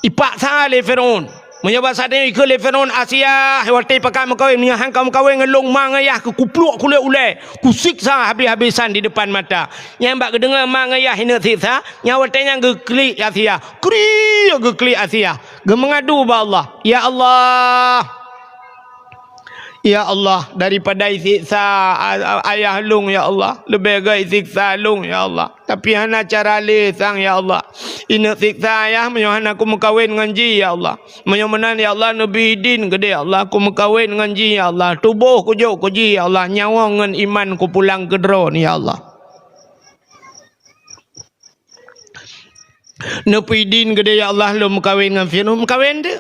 Ipaksa lé Fir'aun. Meunyoe basa tanyoe ikheun lé Fir'aun, "Asiah, watèe pakat meukawen, meunyoe han ka meukawen ngon lôn, ma ngon yah keu kupluek kulét ulèe, kusiksa habéh-habésan di depan mata." Nyan bak geudeungoe ma ngon yah ineuk siksa, nyan watèe nyan geuklik Asiah. Kriek geuklik Asiah. Geumeungadu bak Allah, "Ya Allah, ya Allah, daripada isiksa a-, a-, ayah lôn, ya Allah, leubeh gèt isiksa lôn, ya Allah. Tapi hana cara lé sang, ya Allah. Ineuk siksa ayah meunyoe hana kumeukawen ngon jih, ya Allah. Meunyoe meunan, ya Allah, neubri idin keudéh, ya Allah, kumeukawen ngon jih, ya Allah. Tuboh kujok keu jih, ya Allah. Nyawöng ngon iman kupulang keu droeneuh, ya Allah." Neupeuidin keudéh, "Ya Allah, lôn meukawen ngon Fir'aun." Meukawen teuh.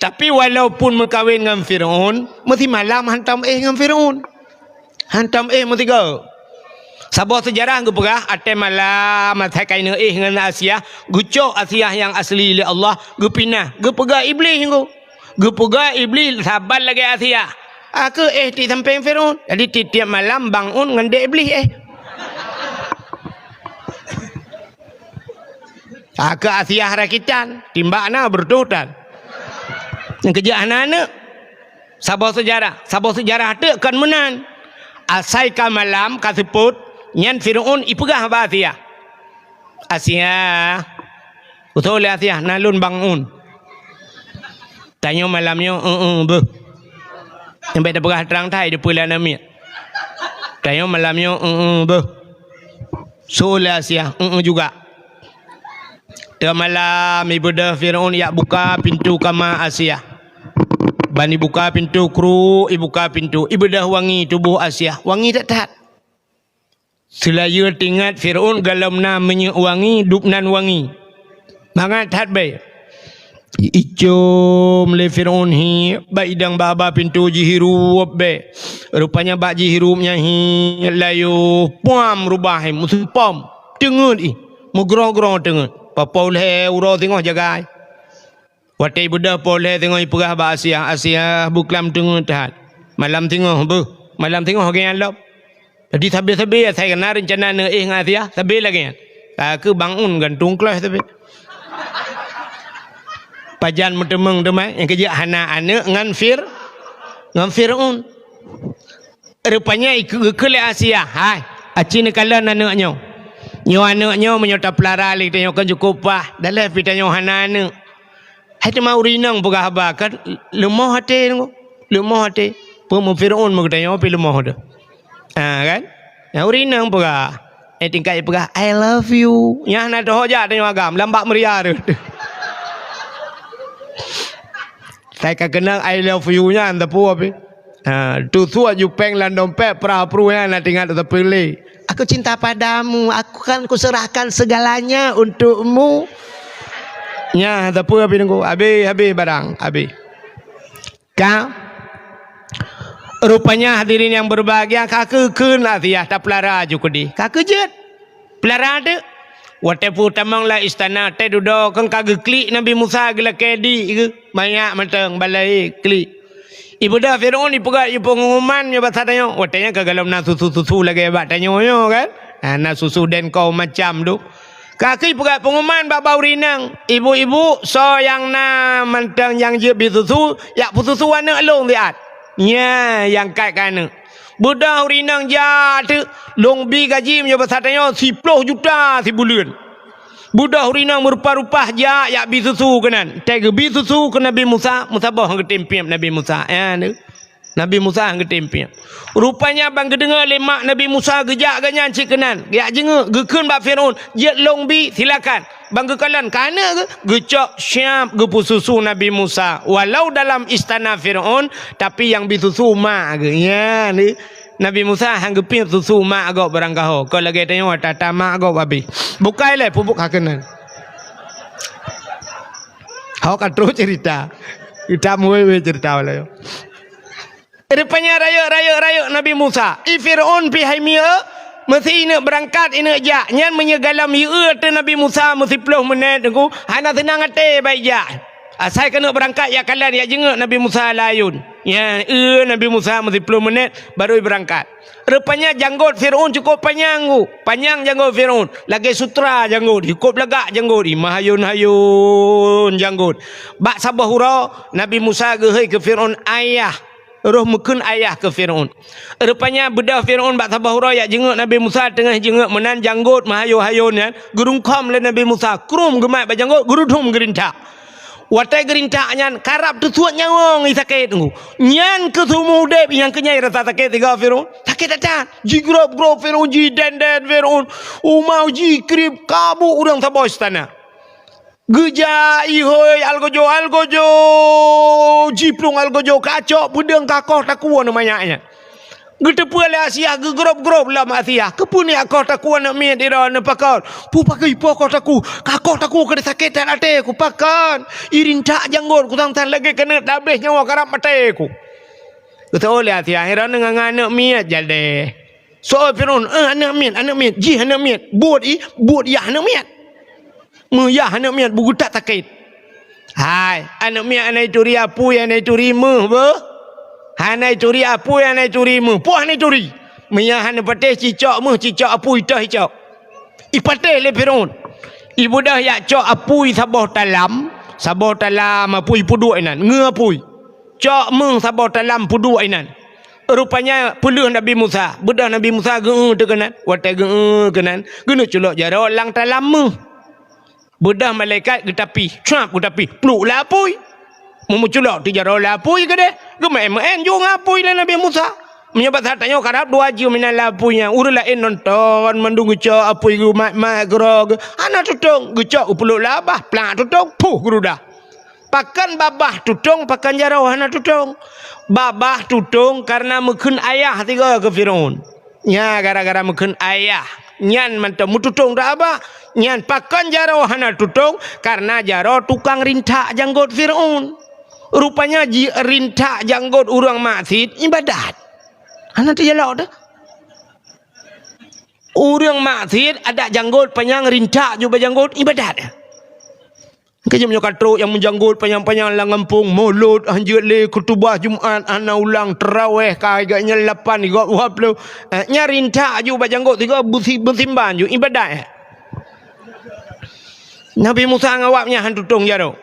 Tapi walaupun meukawen ngon Fir'aun, meusimalam hantom éh ngon Fir'aun. Hantom éh meusigoe. Saboh seujarah geupeugah, watèe malam, asai ka ineuk éh ngon Asiah, geucok Asiah nyang asli lé Allah, geupinah, geupeugah Iblih nyoe. Geupeugah Iblih saban lagèe Asiah. Ka keuh éh di sampéng Fir'aun. Jadi tiep-tiep malam bangun ngon dèk Iblih éh. Ka keuh Asiah rakitan, timbak na beureutoh tan. Nyang keujeuet hana aneuk. Saboh seujarah, saboh seujarah teuk kon meunan. Asai ka malam, ka seupôt, nyan Fir'aun ipeugah bak Asiah. "Asiah." Usoe lé Asiah, "Na lôn bangun." "Tanyoe malam nyoe, eu-eu, beuh." Nyang bèk tapeugah trang that, di peue lé aneuk miet. "Tanyoe malam nyoe, eu-eu, beuh." Soe lé Asiah, "Eu-eu juga." Teuma malam, ibeudôh Fir'aun ijak buka pintoe kama Asiah. Ban ibuka pintoe, kruk, ibuka pintoe. Ibeudôh wangi tuboh Asiah. Wangi that-that. Seulayeue teuingat Fir'aun gohlom na minyeuk wangi, dub nan wangi. Mangat that bèe. Icom lé Fir'aun hi, bak idang bak haba pintoe, jihirup bèe. Rupanya bak jihirup nyan hi, layoh, puam rubah hi, meuseupom. Teungeut ih, meugroe-groe teungeut. Papoh lhèe uroe singoh jagai. Watèe ibeudôh poh lhèe singoh ipeugah bak Asiah, "Asiah, beuklam teungeut that. Malam singoh beuh, malam singoh lagèe nyan lom." Jadi sabe-sabe asai ka na reuncana neuéh ngon Asiah, sabe lagèe nyan. Ka keuh bangun gantung kleuh sabe. Pajan meuteumeung teuma, nyang keujeuet hana aneuk ngon Fir-, ngon Fir'aun. Rupanya ikeu-, geukheun lé Asiah, "Hai, aci neukalon aneuk nyoe. Nyoe aneuk nyoe meunyoe tapeulara lé geutanyoe kan cukôp paih, daleh pih tanyoe hana aneuk." Hai teuma ureueng inong peugah haba kan leumoh até, leumoh até. Peue meu Fir'aun meu geutanyoe pih leumoh teuh. Ha kan? Nyang ureueng inong peugah, eh, tingkat peugah, "I love you." Nyan na teuh jak tanyoe agam lam bak meuria teuh. Sai ka keunong "I love you" nyan teupeu pih. Ha, tusuak jupeng lam dompet, pra-pru nyan na teuingat teupeu lé. "Aku cinta padamu, aku kan kuserahkan segalanya untukmu." Nyan teupeu pih nunggu. Habéh, habéh barang, habéh. Ka. Rupanya hadirin yang berbahagia, ka keuh kheun Asiah tapeulara ju keudéh. Ka keuh jeuet. Peulara teuk. Watèe peutamong lam istana, watèe dudoe kan ka geuklik Nabi Musa geulakèe di geuh. Manyak mantong balai klik. Ibeudôh Fir'aun ipeugah ié peunguman nyoe basa tanyoe. Watèe nyan ka gohlom na susu-susu lagèe bak tanyoe nyoe kan. Ha, na susu dan kaum macam tu. Ka keuh ipeugah peunguman bak bak ureueng inong, "Ibu-ibu, soe nyang na mantong nyang jeuet bri susu, jak peususu aneuk lôn siat." Nyan nyang kat keu aneuk. Beudôh ureueng inong jak teuk, lôn bi gaji meunyoe basa tanyoe siploh juta sibuleuen. Beudôh ureueng inong meurupa-rupa jak, jak bi susu keunan. Watèe geubi susu keu Nabi Musa, meusaboh han geutem piep Nabi Musa. Ya, tu. Nabi Musa han geutem piep. Rupanya ban geudeungoe lé mak Nabi Musa geujak gobnyan cit keunan. Jak jingeuk, geukheun bak Firaun, "Jeuet lôn bi, silakan." Ban geukalon keu aneuk geuh, geucok siap geupeususu Nabi Musa. Walau dalam istana Firaun, tapi nyang bi susu mak geuh. Ya, ni. Nabi Musa han geupiep susu mak gob barangkaho. Kon lagèe tanyoe ata-ata mak gob abéh. Bukai lé pupuk ka keunan. Ho ka trok cerita. Kita muwei-wei cerita walai. Rupanya rayeuk, rayeuk, rayeuk Nabi Musa. I Firaun pih hai mieu, meusi ineuk beurangkat, ineuk jak. Nyan meunyoe galom yue teuh Nabi Musa meusiploh meunét teungku, hana seunang até bak jak. Asai keuneuk beurangkat jak kalon, jak jingeuk Nabi Musa lam ayôn. Ya, eu Nabi Musa meusiploh meunét baru beurangkat. Rupanya janggot Firaun cukup panyang, ku. Panyang janggot Firaun. Lagèe sutra janggot, cukup lagak janggot. Ih, meuhayôn-hayôn janggot. Bak saboh uroe, Nabi Musa geuhôi keu Firaun, "Ayah." Roh meukheun ayah keu Firaun. Rupanya beudôh Firaun bak saboh uroe jak jingeuk Nabi Musa, teungoh jingeuk meunan janggot meuhayôn-hayôn nyan, geurungkhom lé Nabi Musa, krum geumat bak janggot, geurudum geurintak. Watèe geurintak nyan, karab teusuet nyawöng i sakét teungku. Nyan keuh seumeu udép nyang keuh nyan rasa sakét sigoe Firaun. Sakét that-that. Jigrob-grob Firaun, jidèn-dèn Firaun. Uma jikrieb, ka buet ureueng saboh istana. Geujak ihôi algojo-algojo, jiplueng algojo kacok, peudeueng ka koh takue aneuk manyak nyan. Geuteupeue lé Asiah, geugrob-grob lom Asiah. Keupeue neujak koh takue aneuk miet droeneuh pakon? Peue pakon ipoh koh takue? Ka koh takue keuneuk sakét that até ku pakon. Irintak janggot ku sang-sang lagèe keuneuk tabléh nyawa karab maté ku. Geuteupeue lé Asiah, droeneuh ngon aneuk miet jadèh. Soe Firaun, "Eh, aneuk miet, aneuk miet, jih aneuk miet." Buet i, buet yah aneuk miet. Meuyah aneuk miet beugeutat sakét. Hai, aneuk miet hana ituri apui, hana ituri méuh beuh. Hana ituri apui, hana ituri méuh. Peue hana ituri? Meuyah hana patéh cicok méuh, cicok apui toh icok. Ipatéh lé Firaun. Ibeudôh jak cok apui saboh talam, saboh talam apui ipeuduek inan, ngeue apui. Cok méuh saboh talam peuduek inan. Rupanya peuleueh Nabi Musa. Beudôh Nabi Musa geu-eu teuh keunan. Watèe geu-eu keunan, geuneuk culok jaroe lam talam méuh. Beudôh malaikat geutapih, cuap geutapih, pluek lam apui. Meumeuculok teuh jaroe lam apui keudéh, geumeu'en-meu'en ju ngon apui lé Nabi Musa. Meunyoe bak that tanyoe karab dua jeuem inan lam apui nyan, ureueng laén nonton mandum geucok apui geumat-mat keudroe geuh. Hana tutong, geucok geupluek lam babah, plak tutong, puh geurudah. Pakon babah tutong, pakon jaroe hana tutong? Babah tutong kareuna meukheun ayah sigoe keu Firaun. Nya gara-gara meukheun ayah. Nyan mantong meututong dak babah. Nyan pakon jaroe hana tutong, kareuna jaroe tukang rintak janggot Firaun. Rupanya jirintak janggot ureueng maksiet ibadat. Hana teujalok teuh. Ureueng maksiet adak janggot panyang rintak ju bak janggot ibadat. Keu jeuem nyoe ka trok nyang meujanggot panyang-panyang lam gampông, mulod han jeuet lé, khutubah Jumat hana ulang, teurawéh ka gobnyan lapan, gob dua ploh. Eh, nyan rintak ju bak janggot sigoe beusi-, beusimban ju ibadat. Nabi Musa ngon awak nyan han tutong jaroe.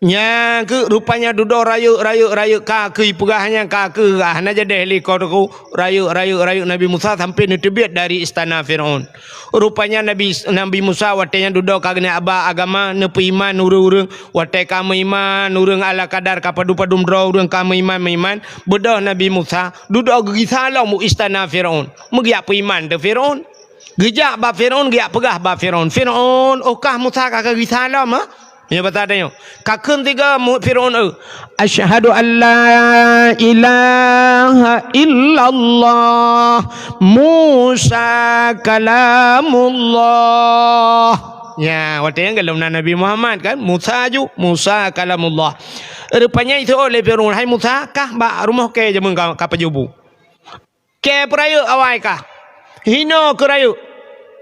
Nyan keuh rupanya dudoe rayeuk, rayeuk, rayeuk ka keuh ipeugah nyan ka keuh, ah, hana jadeh lé koh takue. Rayeuk, rayeuk, rayeuk Nabi Musa sampai neuteubiet dari istana Firaun. Rupanya Nabi, Nabi Musa watèe nyan dudoe ka geuneuk aba agama, neupeuiman ureueng-ureueng. Watèe ka meuiman ureueng ala kadar, ka padum-padum droe ureueng ka meuiman-meuiman, beudôh Nabi Musa dudoe geugisa lom u istana Firaun. Meugeuyak peuiman teuh Firaun. Geujak bak Firaun, geujak peugah bak Firaun, "Firaun, oh kah Musa ka geugisa lom, ha?" Nyoe basa tanyoe. Ka kheun sigoe mu-, Firaun, eu, "Asyhadu an la ilaha illallah, Musa kalamullah." Nya, watèe nyan gohlom na Nabi Muhammad kan, Musa ju, Musa kalamullah. Rupanya iseuôt lé Firaun, "Hai Musa, kah bak rumoh kèe jameun ka, ka pajoh bu?" Kèe peurayeuk awai kah? Hinoe keu rayeuk.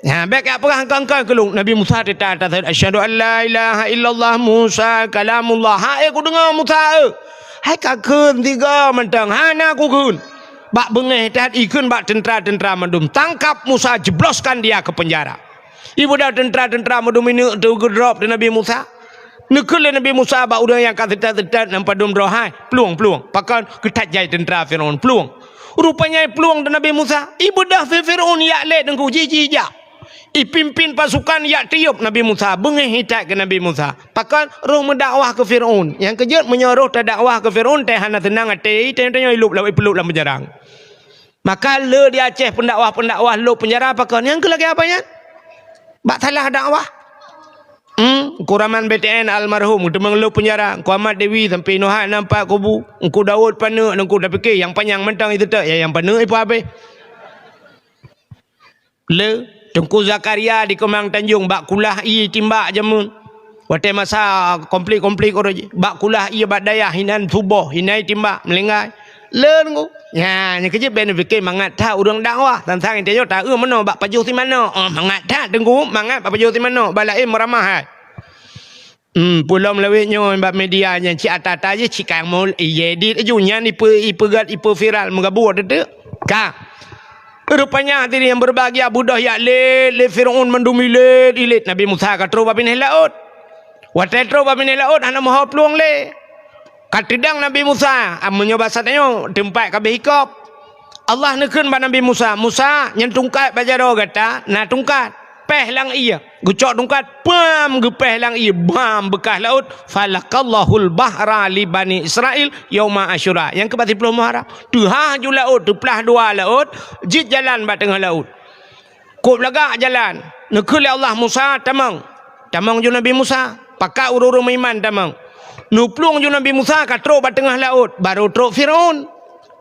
Nyan, bèk jak peugah angkon-angkon keu lôn. Nabi Musa teutap atas, "Asyhadu an la ilaha illallah Musa kalamullah." Hai kudeungoe Musa, eu. Hai ka kheun sigoe mantong, hana kukheun. Bak beungéh that ikheun bak teuntra-teuntra mandum. Tangkap Musa, jebloskan dia ke penjara. Ibeudôh teuntra-teuntra mandum ineuk teuh geudrop di Nabi Musa. Neukheun lé Nabi Musa bak ureueng nyang ka seutôt-seutôt nyang padum droe, "Hai, plueng, plueng." Pakon? Geuthat jai teuntra Firaun, plueng. Rupanya plueng di Nabi Musa. Ibeudôh Firaun jak lé teungku, jih-jih jak. Ipimpén pasukan jak tiôb Nabi Musa, beungéh itat keu Nabi Musa. Pakon? Roh meudakwah keu Fir'aun. Nyang keujeuet meunyoe roh tadakwah keu Fir'aun, teuh hana seunang até, tanyoe-tanyoe ilôb lam, ipeulôb lam penjara. Maka le di Aceh pendakwah-pendakwah lôb penjara pakon? Nyang keu lagèe apa nyan? Bak salah dakwah. Hmm, Teungku Rahman B T N almarhum, teuma lôb penjara. Teungku Ahmad Dewi sampoe inoe hana nampak kubu. Teungku Daud paneuk, Teungku, tapike nyang panyang mantong iseutôt, ya, nyang paneuk ipeugah habéh. Le, Teungku Zakaria di Keumang Tanjong bak kulah ié timbak jameun. Watèe masa konflik-konflik uroe jih, bak kulah ié bak dayah inan suboh, inan timbak meulinggai. Le Teungku. Nyan, nyang keujeuet bèk neupike mangat that ureueng dakwah. Sang-sang tanyoe taeu meunoe bak pajoh si manok. Oh, mangat that Teungku, mangat bak pajoh si manok. Bak laén meuramah hai. Hmm, peulom lawét nyoe bak media nyan cit ata-ata jih cit kang mol, ié dit laju nyan ipe-, ipeugèt, ipeuviral meugabuk teuk-teuk. Ka. Rupanya hadirin yang berbahagia, beudôh jak lét, lé Fir'aun mandum ilét, ilét. Nabi Musa ka trôh bak binéh laôt. Watèe trôh bak binéh laôt hana meuho plueng lé. Ka teudong Nabi Musa, ah, meunyoe basa tanyoe teumpat ka abéh hikop. Allah neukheun bak Nabi Musa, "Musa, nyan tungkat bak jaroe gata na tungkat, péh lam ié." Geucok tungkat, pam, geupéh lam ié, bam, beukah laôt. "Falaqallahul bahra li Bani Israil yauma Asyura." Nyang keu bak siplôh Muharram. Teuhah ju laôt, teuplah dua laôt, jeuet jalan bak teungoh laôt. Kôp lagak jalan. Neukheun lé Allah, "Musa, tamong." Tamong ju Nabi Musa. Pakat ureueng-ureueng meuiman tamong. Neuplueng ju Nabi Musa ka trôk bak teungoh laôt, barô trôk Fir'aun.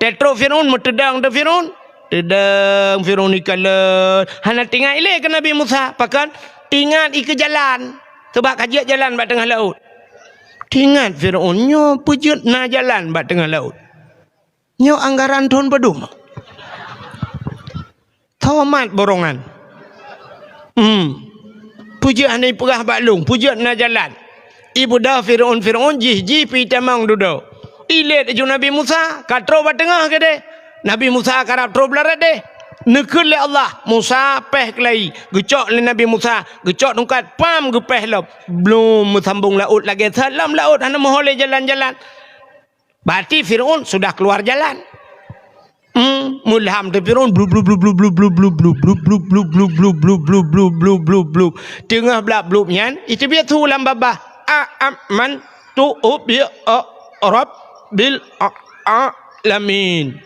Watèe trôk Fir'aun, meuteudong teuk Fir'aun. Teudong Fir'aun ikalon. Hana teuingat ilèe keu Nabi Musa. Pakon? Teuingat ikeu jalan. Sabab ka jeuet jalan bak teungoh laôt. Teuingat Fir'aun, nyoe peue jeuet na jalan bak teungoh laôt. Nyoe anggaran thôn padum. Tomat borongan. Hmm. Peue jeuet hana ipeugah bak lôn, peue jeuet na jalan. Ibeudôh Fir'aun, Fir'aun jih, jih pih tamong dudoe. Ilét laju Nabi Musa, ka trôk bak teungoh keudéh. Nabi Musa karab trôh blah radéh. Neukheun lé Allah, "Musa, péh keulayi." Geucok lé Nabi Musa, geucok tungkat, pam, geupéh lom. Blum meusambong laôt lagèe that lom laôt, hana meuho lé jalan-jalan. Berarti Fir'aun sudah keluar jalan. Hmm, meulham teuk Fir'aun, blub, blub, blub, blub. Teungoh blah blub nyan, iteubiet su lam babah. "A, a, man, tu, u, bi, o, rabbil, a, alamin."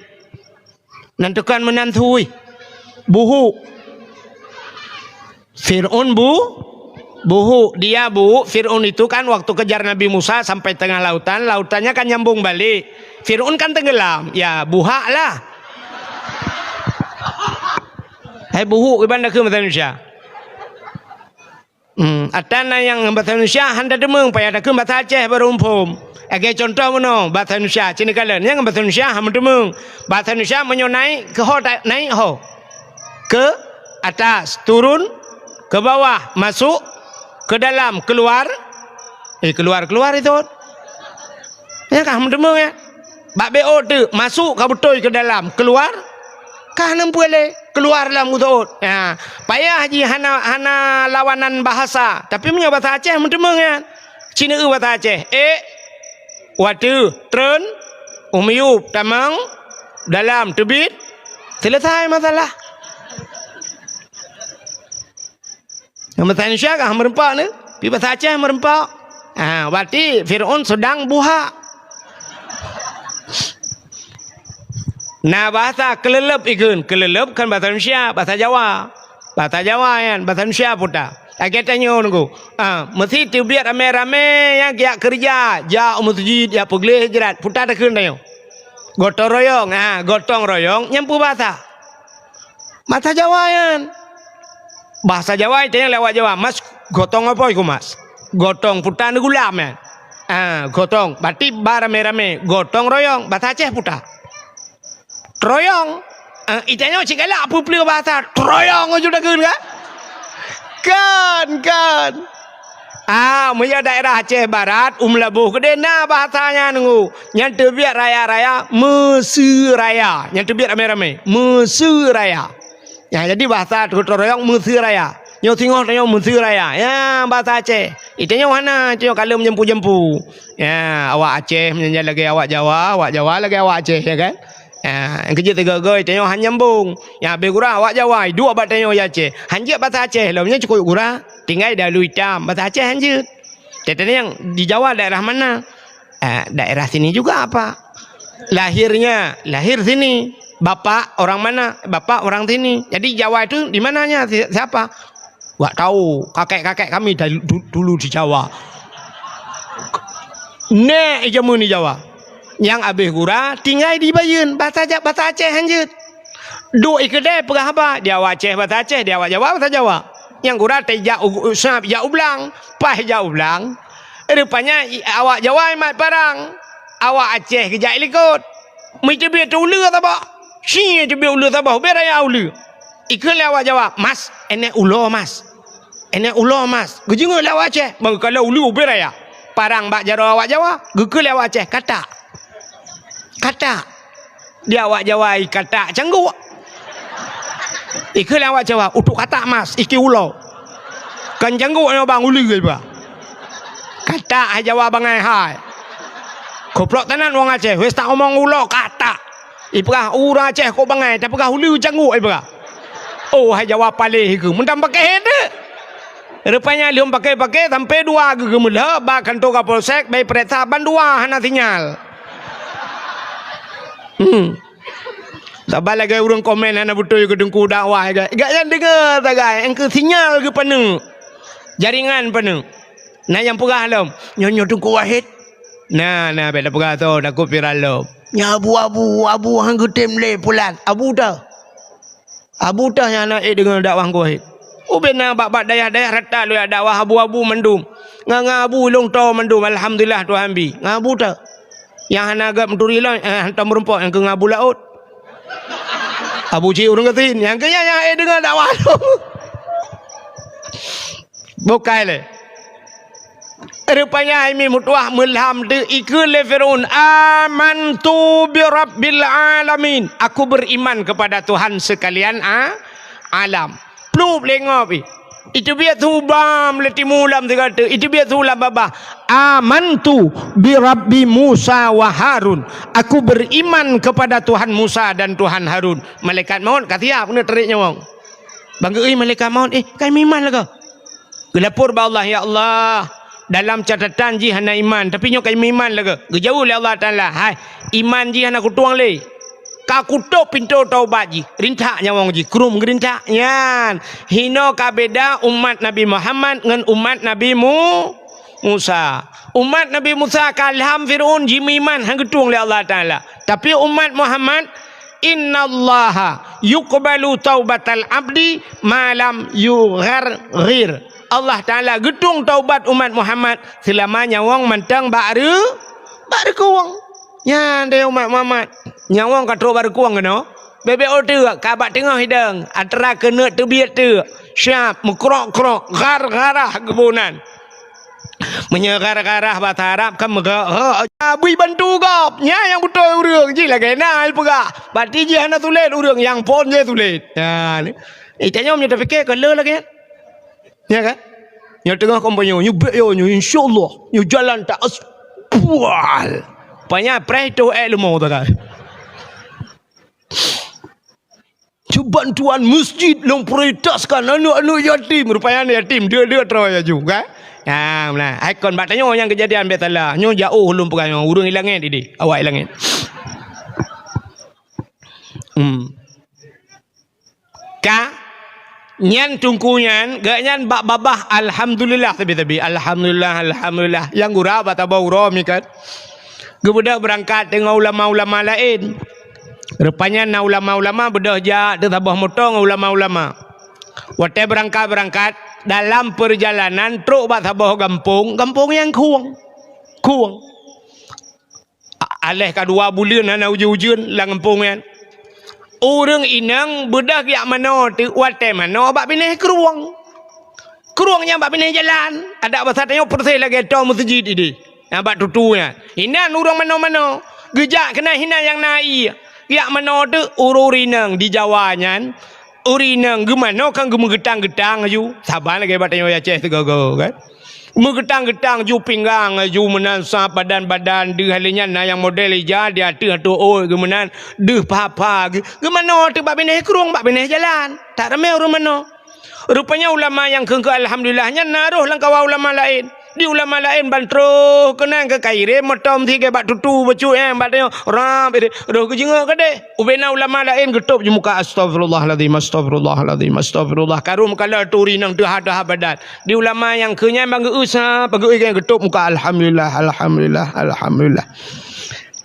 Nan tukang meunan su, buhuk. Fir'aun bu-, buhuk. Dia buhuk, Fir'aun itu kan waktu kejar Nabi Musa sampai tengah lautan, lautannya kan nyambung balik. Fir'aun kan tenggelam. Ya, buhak lah. Hai buhuk, iban dah ke bahasa Indonesia. Hmm, ata na nyang bahasa Indonesia han tateumeung, payah takheun bahasa Aceh baru muphom. Lagèe contoh meunoe, bahasa Indonesia, cit neukalon, nyang bahasa Indonesia han meuteumeueng. Bahasa Indonesia meunyoe naik, keu ho ta-, naik ho. Ke atas, turun, ke bawah, masuk, ke dalam, keluar. Eh, keluar, keluar itu. Nyan ka han meuteumeueng, ya. Bak B O teuk, masuk ka beutôi ke dalam, keluar ka hana meupeue lé, keluar lam utot. Ha, payah jih hana, hana lawanan bahasa. Tapi meunyoe bahasa Aceh meuteumeueng nyan. Cit neueu bahasa Aceh. Ék, watèe, treun, u miyueb, tamong, dalam, teubiet, selesai masalah. Nyang bahasa Indonesia kah meureumpok ni? Pi bahasa Aceh meureumpok. Ha, berarti Fir'aun sedang buhak. Na bahasa keuleuleub ikheun. Keuleuleub kan bahasa Indonesia, bahasa Jawa. Bahasa Jawa nyan, bahasa Indonesia peue ta. Lagèe tanyoe nunggu. Ha, meusi teubiet ramé-ramé nyang jak keureuja, jak u meuseujid, jak peugleh hijrat. Peue ta takheun tanyoe? Gotong royong. Ha, gotong royong nyan peue bahasa? Bahasa Jawa nyan. Bahasa Jawa itanyong lé awak Jawa, "Mas, gotong apa iku, Mas?" Gotong peue ta neugulam nyan. Ah, gotong. Berarti ba ramé-ramé. Gotong royong. Bahasa Aceh peue ta? Troyong. Ah, itanyong cit galak peue-peue bahasa. Troyong aju takheun kan? Kan, kan. Ah, meunyo daerah Aceh Barat, u Meulaboh keudéh na bahasa nyan nunggu. Nyan teubiet raya-raya, Meuseu Raya. Nyan teubiet ramé-ramé, Meuseu Raya. Ya, jadi bahasa gotong royong Meuseu Raya. Nyoe singoh tanyoe Meuseu Raya. Ya, bahasa Aceh. Itanyoe hana, itanyoe kalon jampu-jampu. Ya, awak Aceh meunyan lagèe awak Jawa, awak Jawa lagèe awak Aceh, ya kan? Ah, nyang keujeuet teuga-ga tanyoe han nyambong. Nyang habéh gura awak Jawa, duek bak tanyoe di Aceh. Han jeuet basa Aceh lom, nyan cukop gura. Tinggai dalu itam, basa Aceh han jeuet. Teuntang nyang di Jawa daerah mana? Ah, daerah sini juga apa? Lahirnya, lahir sini. Bapak orang mana? Bapak orang sini. Jadi Jawa itu di mananya? Si-, siapa? Wak tahu, kakek-kakek kami dah du-, dulu di Jawa. Nèk jameun di Jawa. Nyang habéh gura tinggai di Bayeuen, basa Ja-, basa Aceh han jeuet. Duek i keudè peugah haba, di awak Aceh basa Aceh, di awak Jawa basa Jawa. Nyang gura teuh jak u, u, sab jak u blang, paih jak u blang. Rupanya i, awak Jawa mat parang, awak Aceh geujak i likot. Meuteubiet uleue saboh. Ci teubiet uleue saboh, ubé raya uleue. Ikheun lé awak Jawa, "Mas, enèk ulo, Mas. Enèk ulo, Mas." Geujeungeuet lé awak Aceh, bang kalon uleue ubé raya. Parang bak jaroe awak Jawa, geukheun lé awak Aceh, "Katak." Katak. Di awak Jawa i katak cangguk. Ikheun lé awak Jawa, "Utok katak, Mas, iki ulo." Kan cangguk nyoe bang uleue iba. Katak hai Jawa bangai hai. Goblok tenan wong Aceh, wes tak omong ulo katak. Ipeugah ureueng Aceh kok bangai, tapeugah uleue cangguk ipeugah. Oh, hai Jawa paléh keu, meutam pakéh teuh. Rupanya lheueh pakéh-pakéh sampai dua geuh geumeulheueh bak kantor Kapolsek, bai peuriksa ban dua hana sinyal. Hmm. Saban lagèe ureueng komen hana beutôi keu teungku dakwah, gak, gak nyan deungö sagai, engkeu sinyal geupaneuk. Jaringan paneuk. Na nyang peugah lom, "Nyoe, nyoe Teungku Wahid." Na, na, bèk tapeugah soe, takot viral lom. "Nyoe Abu, Abu, Abu han geutem lé pulan." Abu teuh. Abu teuh nyang na ék deungö dakwah Teungku Wahid. Ubé na bak-bak dayah-dayah rata lôn jak dakwah abu-abu mandum. Ngon, ngon abu lôn toe mandum, alhamdulillah Tuhan bi. Ngon abu teuh. Nyang hana gèt meuturi lom, eh, hantom meurumpok nyang keu ngon abu laôt. Abu cit ureueng gasien, nyang keu nyan nyang ék deungö dakwah lôn. Bukai lé. Rupanya hai mi meutuah meulham teuh ikheun lé Firaun, "Amantu bi rabbil alamin." Aku beriman kepada Tuhan sekalian a-, alam. Plup lé ngop ih. Iteubiet su bam lé timu lam sigoe teuk, iteubiet su lam babah. "Amantu bi rabbi Musa wa Harun." Aku beriman kepada Tuhan Musa dan Tuhan Harun. Malaikat maut ka siap keuneuk tarék nyawöng. Bang geuéh malaikat maut, "Eh, ka meuiman lagèe." Geulapor bak Allah, "Ya Allah, dalam catatan jih hana iman, tapi nyoe ka meuiman lagèe." Geujaweueb lé Allah Taala, "Hai, iman jih hana kutueng lé. Ka kutôp pintoe taubat jih, rintak nyawöng jih, krum geurintak." Nyan, hinoe ka beda umat Nabi Muhammad ngon umat Nabi Mu-, Musa. Umat Nabi Musa ka lham Firaun jimeuiman han geutueng lé Allah Taala. Tapi umat Muhammad, "Innallaha yuqbalu taubatal abdi ma lam yugharghir." Allah Taala geutueng taubat umat Muhammad seulama nyawöng mantong bak reu-, bak reukueng. Nyan deh umat Muhammad. Nyawöng ka trok bak reukueng keunoe. Bèk-bèk ôh teuk, ka bak teungoh idong, atra keuneuk teubiet teuk. Siap, meukrok-krok, ghar-gharah geuboh nan. Meunyoe ghar-gharah basa Arab kan meuga-, ha, bri bantu gob. Nyan nyang beutôi ureueng, jih lagèe na jipeugah. Berarti jih hana sulet ureueng, nyang phôn jih sulet. Nyan. Eh, tanyoe meunyoe tapike ka le lagèe nyan. Ya kan? Nyoe teungoh kompanyong, nyoe bèk yo, nyoe insyaallah, nyoe jalan tak as-, bual. Panya preh tu eh leumo tu kan. Cuban tuan masjid lôn prioritaskan aneuk-aneuk yatim. Rupanya aneuk yatim, dia-dia troh laju, kan? Ha, meunan. Hai kon bak tanyoe nyang keujadian bèk salah. Nyoe jiôh lôn peugah nyoe, ureueng i langèt idéh, awak i langèt. Hmm. Ka, nyan teungku nyan, geuh nyan bak babah alhamdulillah sabe-sabe. Alhamdulillah, alhamdulillah. Nyang gura bak saboh uroe mi kan. Geubeudôh beurangkat deungon ulama-ulama laén. Rupanya na ulama-ulama beudôh jak teusaboh moto ngon ulama-ulama. Watèe beurangkat-beurangkat, dalam peurjalanan trok bak saboh gampông, gampông nyang khueng. Khueng. A-, aléh ka dua buleuen hana ujeuen-ujeuen lam gampông nyan. Ureueng inong beudôh jak manoe teuk watèe manoe bak binéh krueng. Krueng nyang bak binéh jalan, adak basa tanyoe peureuseh lagèe toe meuseujid idéh. Nyang bak tutu nyan. Inan ureueng manoe-manoe. Geujak keunan hinan nyang na ié. Jak manoe teuk ureueng inong di Jawa nyan. Ureueng inong geumanoe kan geumeugeutang-geutang laju. Saban lagèe bak tanyoe Aceh sigoe-goe kan. Meugeutang-geutang ju pinggang, ju meunan sab badan-badan, deuh lé nyan na nyang model ija di ateueh ateueh ôt geuh meunan, deuh pha-pha geuh, geumanoe teuk bak binéh krueng, bak binéh jalan. That ramé ureuëng manoe. Rupanya ulama nyang kheun-kheun alhamdulillah nyan na roh lam kawan ulama laén. Di ulama laén ban troh keunan keu kairém motom sigé bak tutu bacut nyan bak tanyoe, rab, roh geujeungok keudeh. Ubena ulama laén geutôb ju muka, "Astagfirullahalazim, astagfirullahalazim, astagfirullah." Karu meukalon turi nang teuha-teuha badan. Di ulama nyang keu nyan ban geu-eu sa, ban geu-eu geutôb muka, "Alhamdulillah, alhamdulillah, alhamdulillah."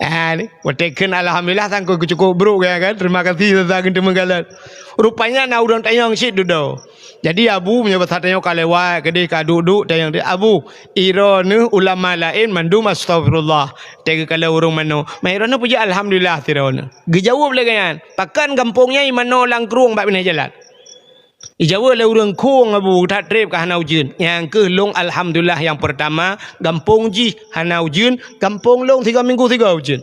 Ah, ni, watée kheun alhamdulillah sangkot keucukôp brok gaya kan. Terima kasih sasa geuteumeung galon. Rupanya na ureuëng tanyong cit dudoe. Jadi abu meunyoe basa tanyoe ka lewat keudeh ka duek-duek tanyong dia, "Abu, iroe neuh ulama laén mandum astagfirullah. Teuka kalau ureuëng manoe, ma iroe neuh puji alhamdulillah siroe neuh." Geujaweueb lé gobnyan, "Pakon gampông nyan imanoe lam krueng bak binéh jalan?" Ijaweueb lé ureuëng khueng abu that treb ka hana ujeuen. Nyang kheueh lôn alhamdulillah nyang peurtama, gampông jih hana ujeuen, gampông lôn sigoe minggu sigoe ujeuen.